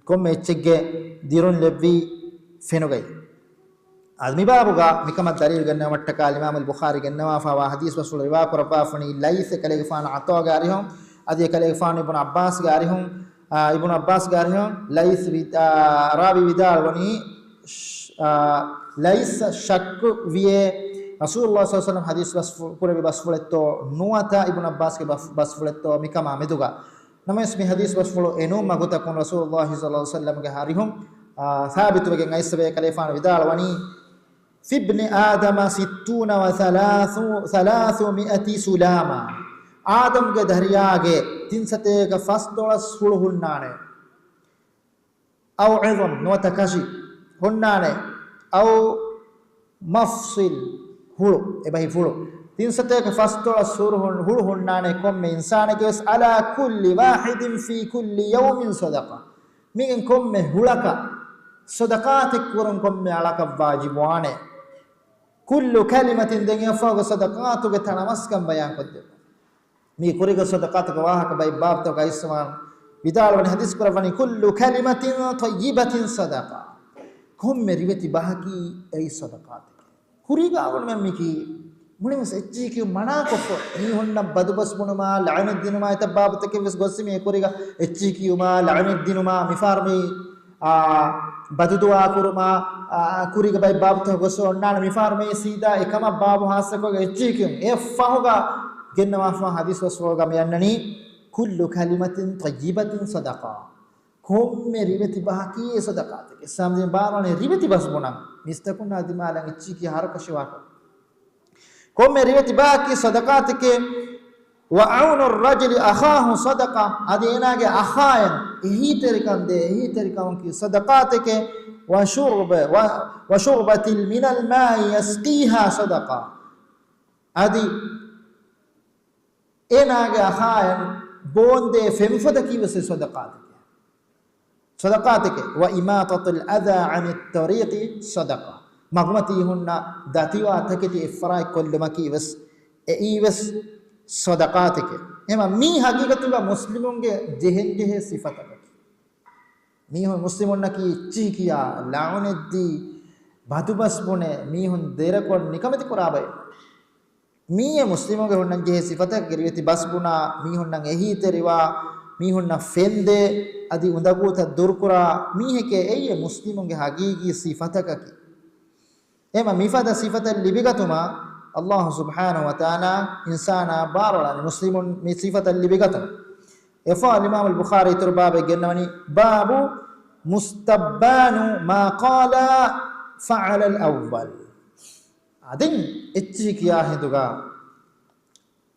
ކޮންމެ އެއްޗެއްގެ ދިރުން ލެއްވީ ފެނުގައްޔޭ. އަދި މި ބާބުގަ މިކަމަށް ދަލީލު ގެންނަވަމަށްޓަކާ އިމާމުލް ބުޚާރީ ގެންނަވާފަވާ ޙަދީޘް ބަސްފުޅު ރިވާ ކުރައްވާފަނީ ލައިޘް އެކަލޭގެފާނު ޢަޠާގެ އަރިހުން، އަދި އެކަލޭގެފާނު އިބްނު ޢައްބާސްގެ އަރިހުން، އާ، އިބްނު ޢައްބާސްގެ އަރިހުން ލައިޘް ވި-، އާ، ރާވީ ވިދާޅުވަނީ، ޝް-، އާ، ލައިސް ޝައްކު ވިޔޭ، ރަސޫލުﷲ ޞައްލަﷲ ޢަލައިހި ވަސައްލަމަ ޙަދީޘް ބަސްފު-، ކުރެއްވި ބަސްފުޅެއްތޯ ނުވަތަ އިބްނު ޢައްބާސްގެ ބަސް-، ބަސްފުޅެއްތޯ މިކަމާ މެދުގަ. ނަމަވެސް މި ޙަދީޘް ބަސްފުޅު އެނޫން މަގުތަކުން ރަސޫލުﷲ ޞައްލަﷲ ޢަލައިހި ވަސައްލަމަގެ އަރިހުން، އާ، ސާބިތުވެގެން އައިސްފަވޭ ކަލޭފާނު ވިދާޅުވަނީ، "في ابن آدم ستون وثلاث، ثلاثمائة سلامة." އާދަމްގެ ދަރިޔާގެ ތިންސަތޭކަ ފަސްދޮޅަސް ހުޅު ހުންނާނެ. أو عظم، ނުވަތަ ކަށި ހުންނާނެ. أو مفصل، ހުޅު، އެބަހީ ފުޅު. ތިންސަތޭކަ ފަސްދޮޅަސް ހުޅު ހުން-، ހުޅު ހުންނާނެ ކޮންމެ އިންސާނެއްގެ ވެސް، على كل واحد في كل يوم صدقة. މިގެން ކޮންމެ ހުޅަކަށް ޞަދަޤާތެއް ކުރުން ކޮންމެ އަޅަކަށް ވާޖިބުވާނެ. كل كلمة، ދެން އެއަށްފަހުގަ ޞަދަޤާތުގެ ތަނަވަސްކަން ބަޔާންކޮށްދެއްވުން. މީ ކުރީގެ ޞަދަޤާތުގެ ވާހަކަ ބައެއް ބާބުތަކުގަ އައިސްފަވާނެ. ވިދާޅުވަނީ ޙަދީޘް ކުރައްވަނީ، كل كلمة طيبة صدقة. ކޮންމެ ރިވެތި ބަހަކީ އެއީ ޞަދަޤާތެކޭ. ކުރީގަ އަޅުގަނޑުމެން މި ކީ މުޅިންވެސް އެއްޗިހި ކިޔުން މަނާކޮށްފަ، މީހުންނަށް ބަދުބަސް ބުނުމާ، ލަޢުނަތް ދިނުމާ އެތައް ބާބުތަކެއް ވެސް ގޮއްސި މި އެކުރީގަ އެއްޗިހި ކިޔުމާ، ލަޢުނަތް ދިނުމާ، މިފަހަރު މި، އާ، ބަދުދުޢާ ކުރުމާ، އާ، ކުރީގަ ބައެއް ބާބުތަކަށް ގޮއްސަ އޮންނާނެ. މިފަހަރު މި ސީދާ އެކަމަށް ބާބު ހާއްސަކޮށް އެއްޗިހި ކިޔުން. އެ ފަހުގަ ގެންނަވާފަ ޙަދީޘް ބަސްފުޅުގަ މި އަންނަނީ، كل كلمة طيبة صدقة. ކޮންމެ ރިވެތި ބަހަކީ އެ ޞަދަޤާތެކޭ. އިސްލާމްދީން ބާރުވަނީ ރިވެތި ބަސް ބުނަން. މީސްތަކުންނާ ދިމާލަށް އެއްޗިހި ކިޔާ ހަރުކަށިވާކަށް. ކޮންމެ ރިވެތި ބަހަކީ ޞަދަޤާތެކޭ. وعون الرجل أخاه صدقة. އަދި އޭނާގެ އަޚާއަށް އެހީތެރިކަން ދޭ، އެހީތެރިކަމަކީ ޞަދަޤާތެކޭ. وشرب، و، وشربة من الماء يسقيها صدقة. އަދި އޭނާގެ އަޚާއަށް ބޯންދޭ ފެންފޮދަކީ ވެސް ޞަދަޤާތެކޭ. ޞަދަޤާތެކޭ. وإماطة الأذى عن الطريق صدقة. މަގުމަތީ ހުންނަ ދަތިވާ ތަކެތި އެއްފަރާތް ކޮށްލުމަކީ ވެސް، އެއީ ވެސް ޞަދަޤާތެކޭ. އެހެންވީމަ މީ ހަގީގަތުގަ މުސްލިމުންގެ ޖެހެން ޖެހޭ ސިފަތަކަކީ. މީހުން މުސްލިމުންނަކީ އެއްޗިހި ކިޔާ، ލަޢުނަތްދީ، ބަދުބަސް ބުނެ، މީހުން ދެރަކޮށް ނިކަމެތި ކުރާ ބައެއް. މީއެ މުސްލިމުގެ ހުންނަން ޖެހޭ ސިފަތަކަކީ ރިވެތި ބަސް ބުނާ، މީހުންނަށް އެހީތެރިވާ، މީހުންނަށް ފެންދޭ، އަދި އުނދަގޫތައް ދުރުކުރާ މީހެކޭ. އެއީ މުސްލިމުންގެ ހަގީގީ ސިފަތަކަކީ. އެހެންވީމަ މިފަދަ ސިފަތައް ލިބިގަތުމަށް ﷲ ސުބްޙާނަހޫ ވަތަޢާލާ އިންސާނާ ބާރުއަޅާނެ މުސްލިމުން މި ސިފަތައް ލިބިގަތުމަށް. އެއަށްފަހު އިމާމުލް ބުޚާރީ އިތުރު ބާބެއް ގެންނަވަނީ، باب مستبان ما قال فعل الأول. އަދި އެއްޗިހި ކިޔާ ހިނދުގަ،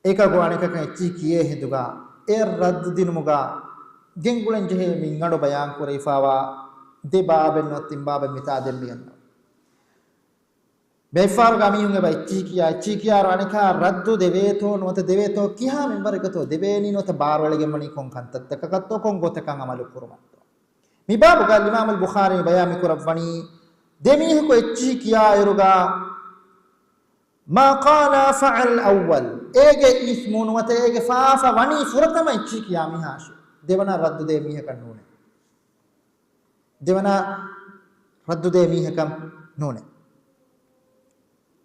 އެކަކު އަނެކަކަށް އެއްޗިހި ކިޔޭ ހިނދުގަ، އެ ރައްދު ދިނުމުގަ ގެންގުޅެން ޖެހޭ މިންގަނޑު ބަޔާން ކުރެވިފަވާ ދެ ބާބެއް ނުވަތަ ތިން ބާބެއް މިތާ ދެން މިއަންނަ. ބައެއްފަހަރުގަ މީހުން އެބަ އެއްޗިހި ކިޔާ، އެއްޗިހި ކިޔާއިރު އަނެކާ ރައްދު ދެވޭތޯ ނުވަތަ ދެވޭތޯ ކިހާ މިންވަރެއްގަތޯ ދެވޭނީ ނުވަތަ ބާރުއެޅިގެންވަނީ ކޮން ކަންތައްތަކަކަށްތޯ ކޮން ގޮތަކަށް ޢަމަލު ކުރުމަށްތޯ. މި ބާބުގަ އިމާމުލް ބުޚާރީ ބަޔާން މި ކުރައްވަނީ، ދެ މީހަކު އެއްޗިހި ކިޔާއިރުގަ، ما قال فعل الأول، އޭގެ އިސްމު ނުވަތަ އޭގެ ފާފަ ވަނީ ފުރަތަމަ އެއްޗިހި ކިޔާ މީހާއަށޭ. ދެވަނަ ރައްދު ދޭ މީހަކަށް ނޫނޭ. ދެވަނަ ރައްދު ދޭ މީހަކަށް ނޫނޭ.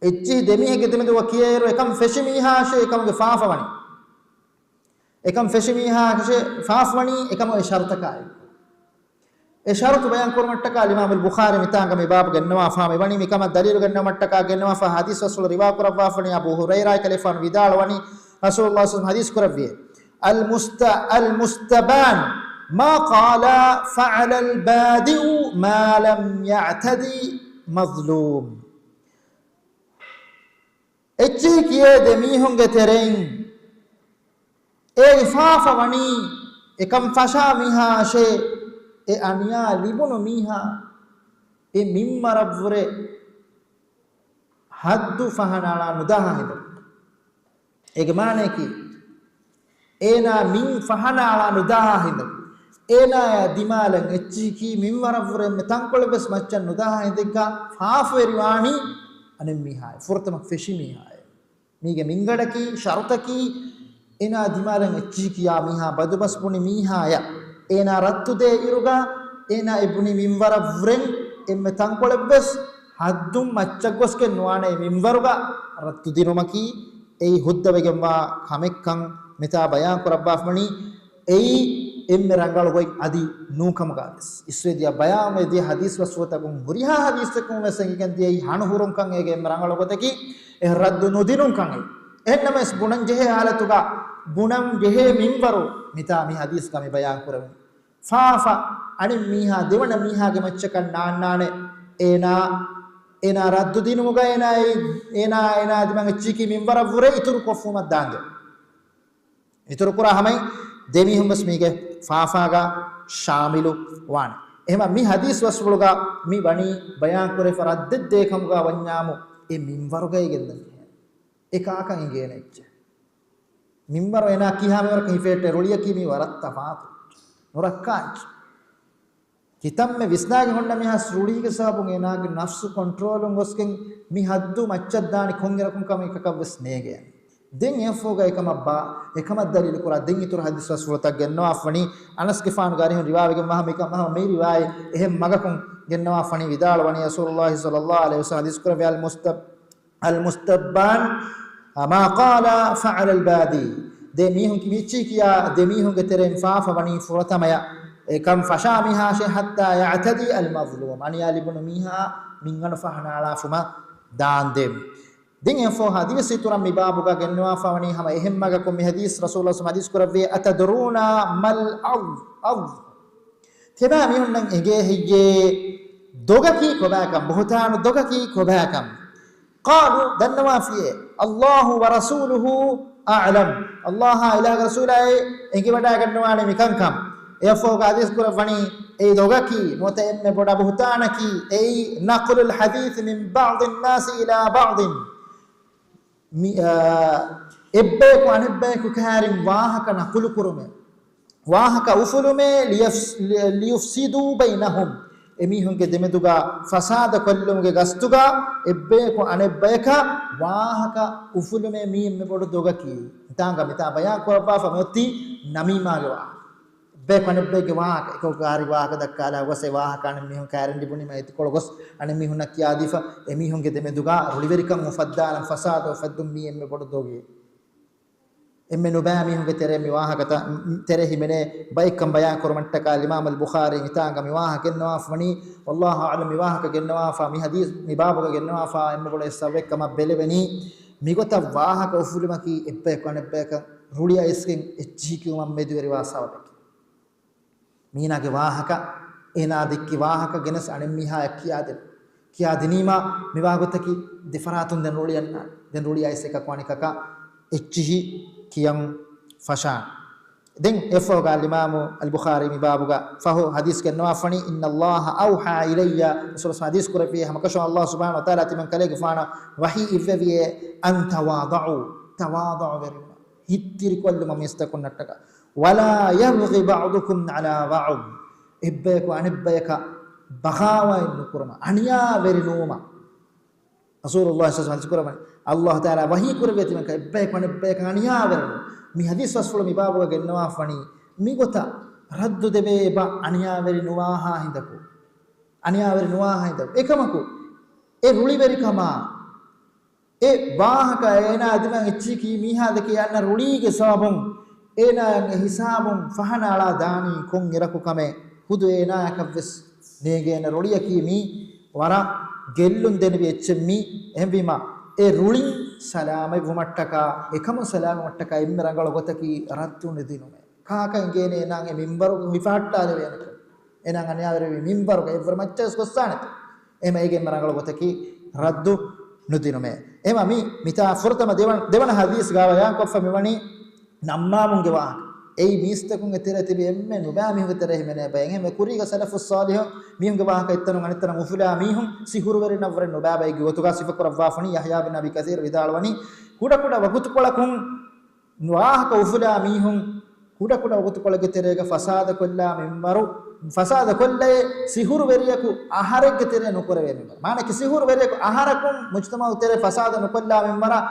އެއްޗިހި ދެމީހެއްގެ ދެމެދުގަ ކިޔޭއިރު އެކަން ފެށި މީހާއަށޭ އެކަމުގެ ފާފަ ވަނީ. އެކަން ފެށި މީހާއަށޭ ފާފަ ވަނީ އެކަމު އެ ޝަރުތަކާއެކު. އެ ޝަރުތު ބަޔާން ކުރުމަށްޓަކާ އިމާމުލް ބުޚާރީ މިތާނގަ މި ބާބު ގެންނަވާފާ މި ވަނީ. މިކަމަށް ދަލީލު ގެންނަވުމަށްޓަކާ ގެންނަވާފާ ޙަދީޘް ވަސްފުޅު ރިވާ ކުރައްވާފަ ވަނީ އަބޫ ހުރައިރާ ކަލޭފާނު ވިދާޅުވަނީ، ރަސޫލުﷲ ޞައްލަﷲު ޢަލައިހި ވަސައްލަމަ ޙަދީޘް ކުރެއްވިއޭ، އަލްމުސްތަ-، އަލްމުސްތަބާން މާ ޤާލާ ފަޢަލަ އަލްބާދިއު މާ ލަމް ޔަޢްތަދި މަޒްލޫމް. އެއްޗެހި ކިޔޭ ދެ މީހުންގެ ތެރެއިން އޭގެ ފާފަ ވަނީ އެކަން ފަށާ މީހާއަށޭ، އެ އަނިޔާ ލިބުނު މީހާ އެ މިންވަރަށްވުރެ ޙައްދު ފަހަނައަޅާ ނުދާހާ ހިނދު. އޭގެ މާނަޔަކީ، އޭނާ މިން ފަހަނައަޅާ ނުދާހާ ހިނދު، އޭނާޔާ ދިމާލަށް އެއްޗިހި ކީ މިންވަރަށްވުރެ އެންމެ ތަންކޮޅެއްވެސް މައްޗަށް ނުދާހާ ހިނދެއްގަ ފާފަވެރިވާނީ އަނެއްމީހާއެއް، ފުރަތަމަ ފެށި މީހާއެއް. މީގެ މިންގަނޑަކީ، ޝަރުތަކީ، އޭނާ ދިމާލަށް އެއްޗިހި ކިޔާ މީހާ، ބަދުބަސް ބުނި މީހާޔަށް އޭނާ ރައްދުދޭ އިރުގަ، އޭނާ އެ ބުނި މިންވަރަށްވުރެން އެންމެ ތަންކޮޅެއްވެސް ޙައްދުން މައްޗަށް ގޮސްގެން ނުވާނެ އެ މިންވަރުގަ ރައްދު ދިނުމަކީ، އެއީ ހުއްދަވެގެންވާ ކަމެއްކަން މިތާ ބަޔާން ކުރައްވާފަ ވަނީ. އެއީ އެންމެ ރަނގަޅު ގޮތް އަދި ނޫންކަމުގަވެސް. އިސްވެދިޔަ ބަޔާންވެދިޔަ ޙަދީޘް ވަސްފުޅުތަކުން ހުރިހާ ޙަދީޘްތަކުން ވެސް އެނގިގެން ދިޔައީ ހަނުހުރުންކަން އޭގެ އެންމެ ރަނގަޅު ގޮތަކީ އެ ރައްދު ނުދިނުންކަން އެއީ. އެހެންނަމަވެސް ބުނަން ޖެހޭ ޙާލަތުގަ ބުނަން ޖެހޭ މިންވަރު މިތާ މި ޙަދީޘްގަ މި ބަޔާން ކުރެވުނީ. ފާފަ އަނެއް މީހާ ދެވަނަ މީހާގެ މައްޗަކަށް ނާންނާނެ. އޭނާ، އޭނާ ރައްދު ދިނުމުގަ އޭނާ، އޭނާ، އޭނާ ދިމާލަށް އެއްޗިހި ކީ މިންވަރަށްވުރެ އިތުރު ކޮށްފުމަށް ދާންދެ. އިތުރުކުރާ ހަމައިން ދެމީހުން ވެސް މީގެ ފާފާގަ ޝާމިލު ވާނެ. އެހެމަ މި ޙަދީޘް ވަސްފުޅުގަ މި ވަނީ ބަޔާން ކުރެފަ ރައްދެއްދޭ ކަމުގަ ވަންޏާމު އެ މިންވަރުގައި ގެންދަން ޖެހޭ. އެ ކާކަށް އިނގޭނެ އެއްޗެއް. މިންވަރު އޭނާ ކިހާ މިންވަރަކަށް ހިފޭއްޓޭ ރުޅިއަކީ މީ ވަރަށް ތަފާތު. ނުރައްކާ އެއްޗެއް. ކިތަންމެ ވިސްނާގެ ހުންނަ މީހާ ރުޅީގެ ސަބަބުން އޭނާގެ ނަފްސު ކޮންޓްރޯލުން ގޮސްގެން މި ޙައްދު މައްޗަށް ދާނީ ކޮންއިރަކުން ކަމެއް އެކަކަށް ވެސް ނޭގޭނެ. ދެން އެއަށްފަހުގަ އެކަމަށް ބާ، އެކަމަށް ދަލީލު ކުރާ ދެން އިތުރު ޙަދީޘް ވަސްފުޅުތައް ގެންނަވާފަ ވަނީ. އަނަސްގެފާނުގެ އަރިހުން ރިވާވެގެން ވާ މިކަމަށް މި ރިވާޔަތް އެހެން މަގަކުން ގެންނަވާފަ ވަނީ ވިދާޅުވަނީ ރަސޫލުﷲ ޞައްލަﷲު ޢަލައިހި ވަސައްލަމަ ޙަދީޘް ކުރެއްވި އަލްމުސްތަ އަލްމުސްތައްބާން މާ ޤާލާ ފަޢަލަ އަލްބާދީ. ދެ މީހުން ކި-، މިއްޗީ ކިޔާ ދެ މީހުންގެ ތެރެއިން ފާފަ ވަނީ ފުރަތަމަޔަށް އެކަން ފަށާ މީހާއަށޭ، ޙައްތާ ޔަޢްތަދީ އަލްމަޒްލޫމް، އަނިޔާ ލިބުނު މީހާ މިންގަނޑު ފަހަނައަޅާފުމަށް ދާންދެން. ދެން އެއަށްފަހު ޙަދީޘް އިތުރަށް މި ބާބުގަ ގެންނަވާފަ ވަނީ ހަމަ އެހެން މަގަކުން މި ޙަދީޘް ރަސޫލުﷲ ޙަދީޘް ކުރެއްވި، أتدرون ما العض؟ ޢަޟް، ޢަޟް. ތިބާ މީހުންނަށް އެނގޭ ހެއްޔޭ ދޮގަކީ ކޮބާކަން؟ ބުހުތާނު ދޮގަކީ ކޮބާކަން؟ ޤާލޫ، ދަންނަވާފިޔޭ، اللهُ ورسولهُ أعلم، ﷲ އާއި އިލާހުގެ ރަސޫލާއި އެނގިވަޑައިގަންނަވާނެ މިކަންކަން. އެއަށްފަހުގަ ޙަދީޘް ކުރައްވަނީ، އެއީ ދޮގަކީ، ނުވަތަ އެންމެ ބޮޑަށް ބުހުތާނަކީ، އެއީ نقل الحديث من بعض الناس إلى بعض. މި، އާ، އެއްބަޔަކު އަނެއްބަޔަކު ކައިރިން ވާހަކަ ނަޤުލު ކުރުމޭ، ވާހަކަ އުފުލުމޭ، ލިޔަފް-، ލި-، ليفسدوا بينهم، އެމީހުންގެ ދެމެދުގަ ފަސާދަ ކޮށްލުމުގެ ގަސްތުގަ އެއްބަޔަކު އަނެއްބަޔަކަށް ވާހަކަ އުފުލުމޭ، މީ އެންމެ ބޮޑު ދޮގަކީ. ހިތާނގަ މިތާ ބަޔާން ކުރައްވާފަ މިއޮތީ ނަމީމާގެ ވާހަކަ. އެއްބަޔަކު އަނެއްބައެއްގެ ވާހަކަ، އެކަކު ކާރި ވާހަކަ ދައްކާލާ ގޮސް އެ ވާހަކަ އަނެއް މީހުން ކައިރިން ލިބުނީމަ އެތިކޮޅު ގޮސް އަނެއް މީހުންނަށް ކިޔާދީފަ، އެމީހުންގެ ދެމެދުގަ ރުޅިވެރިކަން އުފައްދާލަން، ފަސާދަ އުފައްދުން މީ އެންމެ ބޮޑު ދޮގެއް. އެންމެ ނުބައި މީހުންގެ ތެރޭ މި ވާހަކަތައް، ތެރޭ ހިމެނޭ ބައެއްކަން ބަޔާން ކުރުމަށްޓަކާ އިމާމުލް ބުޚާރީ މިތާނގަ މި ވާހަކަ ގެންނަވާފަ ވަނީ. ވައްލާހު އަޢްލަމް، މި ވާހަކަ ގެންނަވާފަ މި ޙަދީޘް މި ބާބުގަ ގެންނަވާފަ އެންމެ ބޮޑު އެއް ސަބަބެއް ކަމަށް ބެލެވެނީ، މިގޮތަށް ވާހަކަ އުފުލުމަކީ އެއްބަޔަކު އަނެއްބަޔަކަށް ރުޅި އައިސްގެން އެއްޗިހި ކިޔުމަށް މެދުވެރިވާ ސަބަބެކޭ. މީނާގެ ވާހަކަ، އޭނާ ދެއްކި ވާހަކަ ގެނެސް އަނެއް މީހާޔަށް ކިޔާދިނު. ކިޔާދިނީމާ މިވާގޮތަކީ ދެފަރާތުން ދެން ރުޅިއަންނާނެ. ދެން ރުޅި އައިސް އެކަކު އަނެކަކަށް އެއްޗިހި ކިޔަން ފަށާނެ. ދެން އެއަށްފަހުގަ އަލްއިމާމު އަލްބުޚާރީ މި ބާބުގަ ފަހު ޙަދީޘް ގެންނަވާފަނީ، إن الله أوحى إلي، ރަސޫލު ޙަދީޘް ކުރެއްވި ހަމަކަށަވަރުން ﷲ ސުބްޙާނަހޫ ވަތަޢާލާ ތިމަން ކަލޭގެފާނަށް ވަޙީ އިއްވެވިއޭ، أن تواضعوا، ތަވާޟުޢުވެރިވުމަށް، ހިތްތިރިކޮށްލުމަށް މީސްތަކުންނަށްޓަކާ، ولا يبغ بعضكم على بعض، އެއްބަޔަކު އަނެއްބަޔަކަށް ބަޣާވާތް ނުކުރުމަށް، އަނިޔާވެރި ނުވުމަށް. ރަސޫލުﷲ ޞައްލަﷲު ޢަލައިހި ވަސައްލަމަ ޙަދީޘް ކުރައްވަނީ، ﷲ ތަޢާލާ ވަޙީ ކުރެއްވި ތިމަން ކަ-، އެއްބަޔަކު އަނެއްބަޔަކަށް އަނިޔާވެރި ނުވުން. މި ޙަދީޘް ވަސްފުޅު މި ބާބުގަ ގެންނަވާފަނީ، މިގޮތަށް ރައްދު ދެވޭ އެބަ އަނިޔާވެރި ނުވާހާ ހިނދަކު. އަނިޔާވެރި ނުވާހާ ހިނދަކު. އެކަމަކު، އެ ރުޅިވެރިކަމާ، އެ ވާހަކަ އޭނާ ދިމާ އެއްޗިހި މީހާ ދެކެ އަންނަ ރުޅީގެ ސަބަބުން އޭނާއަށް އެ ހިސާބުން ފަހަނައަޅާ ދާނީ ކޮން އިރަކު ކަމެއް ހުދު އޭނާއަކަށްވެސް ނޭނގޭނެ. ރުޅިއަކީ މީ ވަރަށް ގެއްލުން ދެނިވި އެއްޗެއް މީ. އެހެންވީމަ، އެ ރުޅިން ސަލާމަތްވުމަށްޓަކާ، އެކަމުން ސަލާމަތްވުމަށްޓަކާ އެންމެ ރަނގަޅު ގޮތަކީ ރައްދު ނުދިނުމޭ. ކާކަށް އިނގޭނެ އޭނާ އެ މިންބަރުގަ ހިފަހައްޓާލެވޭނެކަން؟ އޭނާ އަނިޔާވެރިވި މިންބަރުގަ އެއްވަރު މައްޗަށް ގޮއްސާނެތަ؟ އެހެން އޭގެ އެންމެ ރަނގަޅު ގޮތަކީ ރައްދު ނުދިނުމޭ. އެހެންވީމަ މި، މިތާ ފުރަތަމަ ދެވަނަ، ދެވަނަ ހަދީސްގަ ބަޔާންކޮށްފަ މިވަނީ ނައްމާމުންގެ ވާހަކަ. އެއީ މީސްތަކުންގެ ތެރޭ ތިބި އެންމެ ނުބައި މީހުންގެ ތެރޭ ހިމެނޭ ބައެއް. އެހެންވެ ކުރީގަ ސަލަފުއް ޞާލިޙު މީހުންގެ ވާހަކަ އެއްތަނުން އަނެއްތަނަށް އުފުލާ މީހުން ސިހުރުވެރިންނަށްވުރެ ނުބައި ބައެއްގެ ގޮތުގަ ސިފަކުރައްވާފަނީ. ޔަޙްޔާ ބިން އަބީ ކަޘީރު ވިދާޅުވަނީ، ކުޑަކުޑަ ވަގުތުކޮޅަކުން ވާހަކަ އުފުލާ މީހުން ކުޑަކުޑަ ވަގުތުކޮޅެއްގެ ތެރޭގަ ފަސާދަކޮށްލާ މިންވަރު، ފަސާދަކޮށްލައި ސިހުރުވެރިޔަކު އަހަރެއްގެ ތެރޭ ނުކުރެވޭ މިންވަރު. މާނައަކީ ސިހުރުވެރިޔަކު އަހަރަކުން މުޖްތަމަޢު ތެރޭ ފަސާދަ ނުކޮށްލާ މިންވަރަށް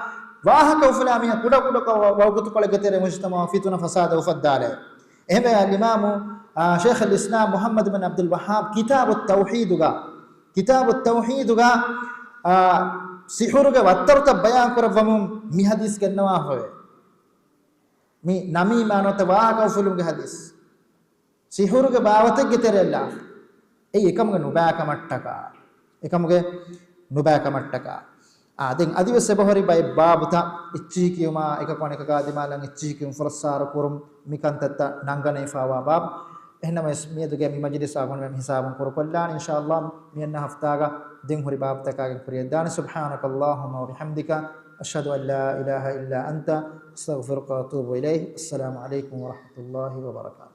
ވާހަކަ އުފުލާ މީހާ ކުޑަކުޑަ ވަގުތުކޮޅެއްގެ ތެރޭ މުޖްތަމަޢު ފިތުނަ ފަސާދަ އުފައްދާލައި. އެހެންވެ އަލްއިމާމު، އާ، ޝޭޚުލް އިސްލާމް މުޙައްމަދު ބިން ޢަބްދުލް ވައްހާބް ކިތާބުއް ތައުޙީދުގަ، ކިތާބުއް ތައުޙީދުގަ، އާ، ސިހުރުގެ ވައްތަރުތައް ބަޔާން ކުރައްވަމުން މި ޙަދީޘް ގެންނަވާފަވޭ. މި ނަމީމާ ނުވަތަ ވާހަކަ އުފުލުމުގެ ޙަދީޘް. ސިހުރުގެ ބާވަތެއްގެ ތެރެއަށްލާފަ. އެއީ އެކަމުގެ ނުބައިކަމަށްޓަކާ. އެކަމުގެ ނުބައިކަމަށްޓަކާ. އާ، ދެން އަދިވެސް އެބަހުރި ބައެއް ބާބުތައް އެއްޗިހި ކިޔުމާ، އެކަކު އަނެކަކާ ދިމާލަށް އެއްޗިހި ކިޔުން ފުރައްސާރަ ކުރުން މި ކަންތައްތައް ނަންގަނެފާވާ ބާބު. އެހެންނަމަވެސް މިއަދުގެ މި މަޖިލިސް އަޅުގަނޑުމެން ހިސާބުން ކުރުކޮށްލާނީ. އިންޝާﷲ މިއަންނަ ހަފްތާގަ ދެން ހުރި ބާބުތަކާގެން ކުރިޔަށްދާނެ. سبحانك اللهم وبحمدك، أشهد أن لا إله إلا أنت، أستغفرك وأتوب إليك. السلام عليكم ورحمة الله وبركاته.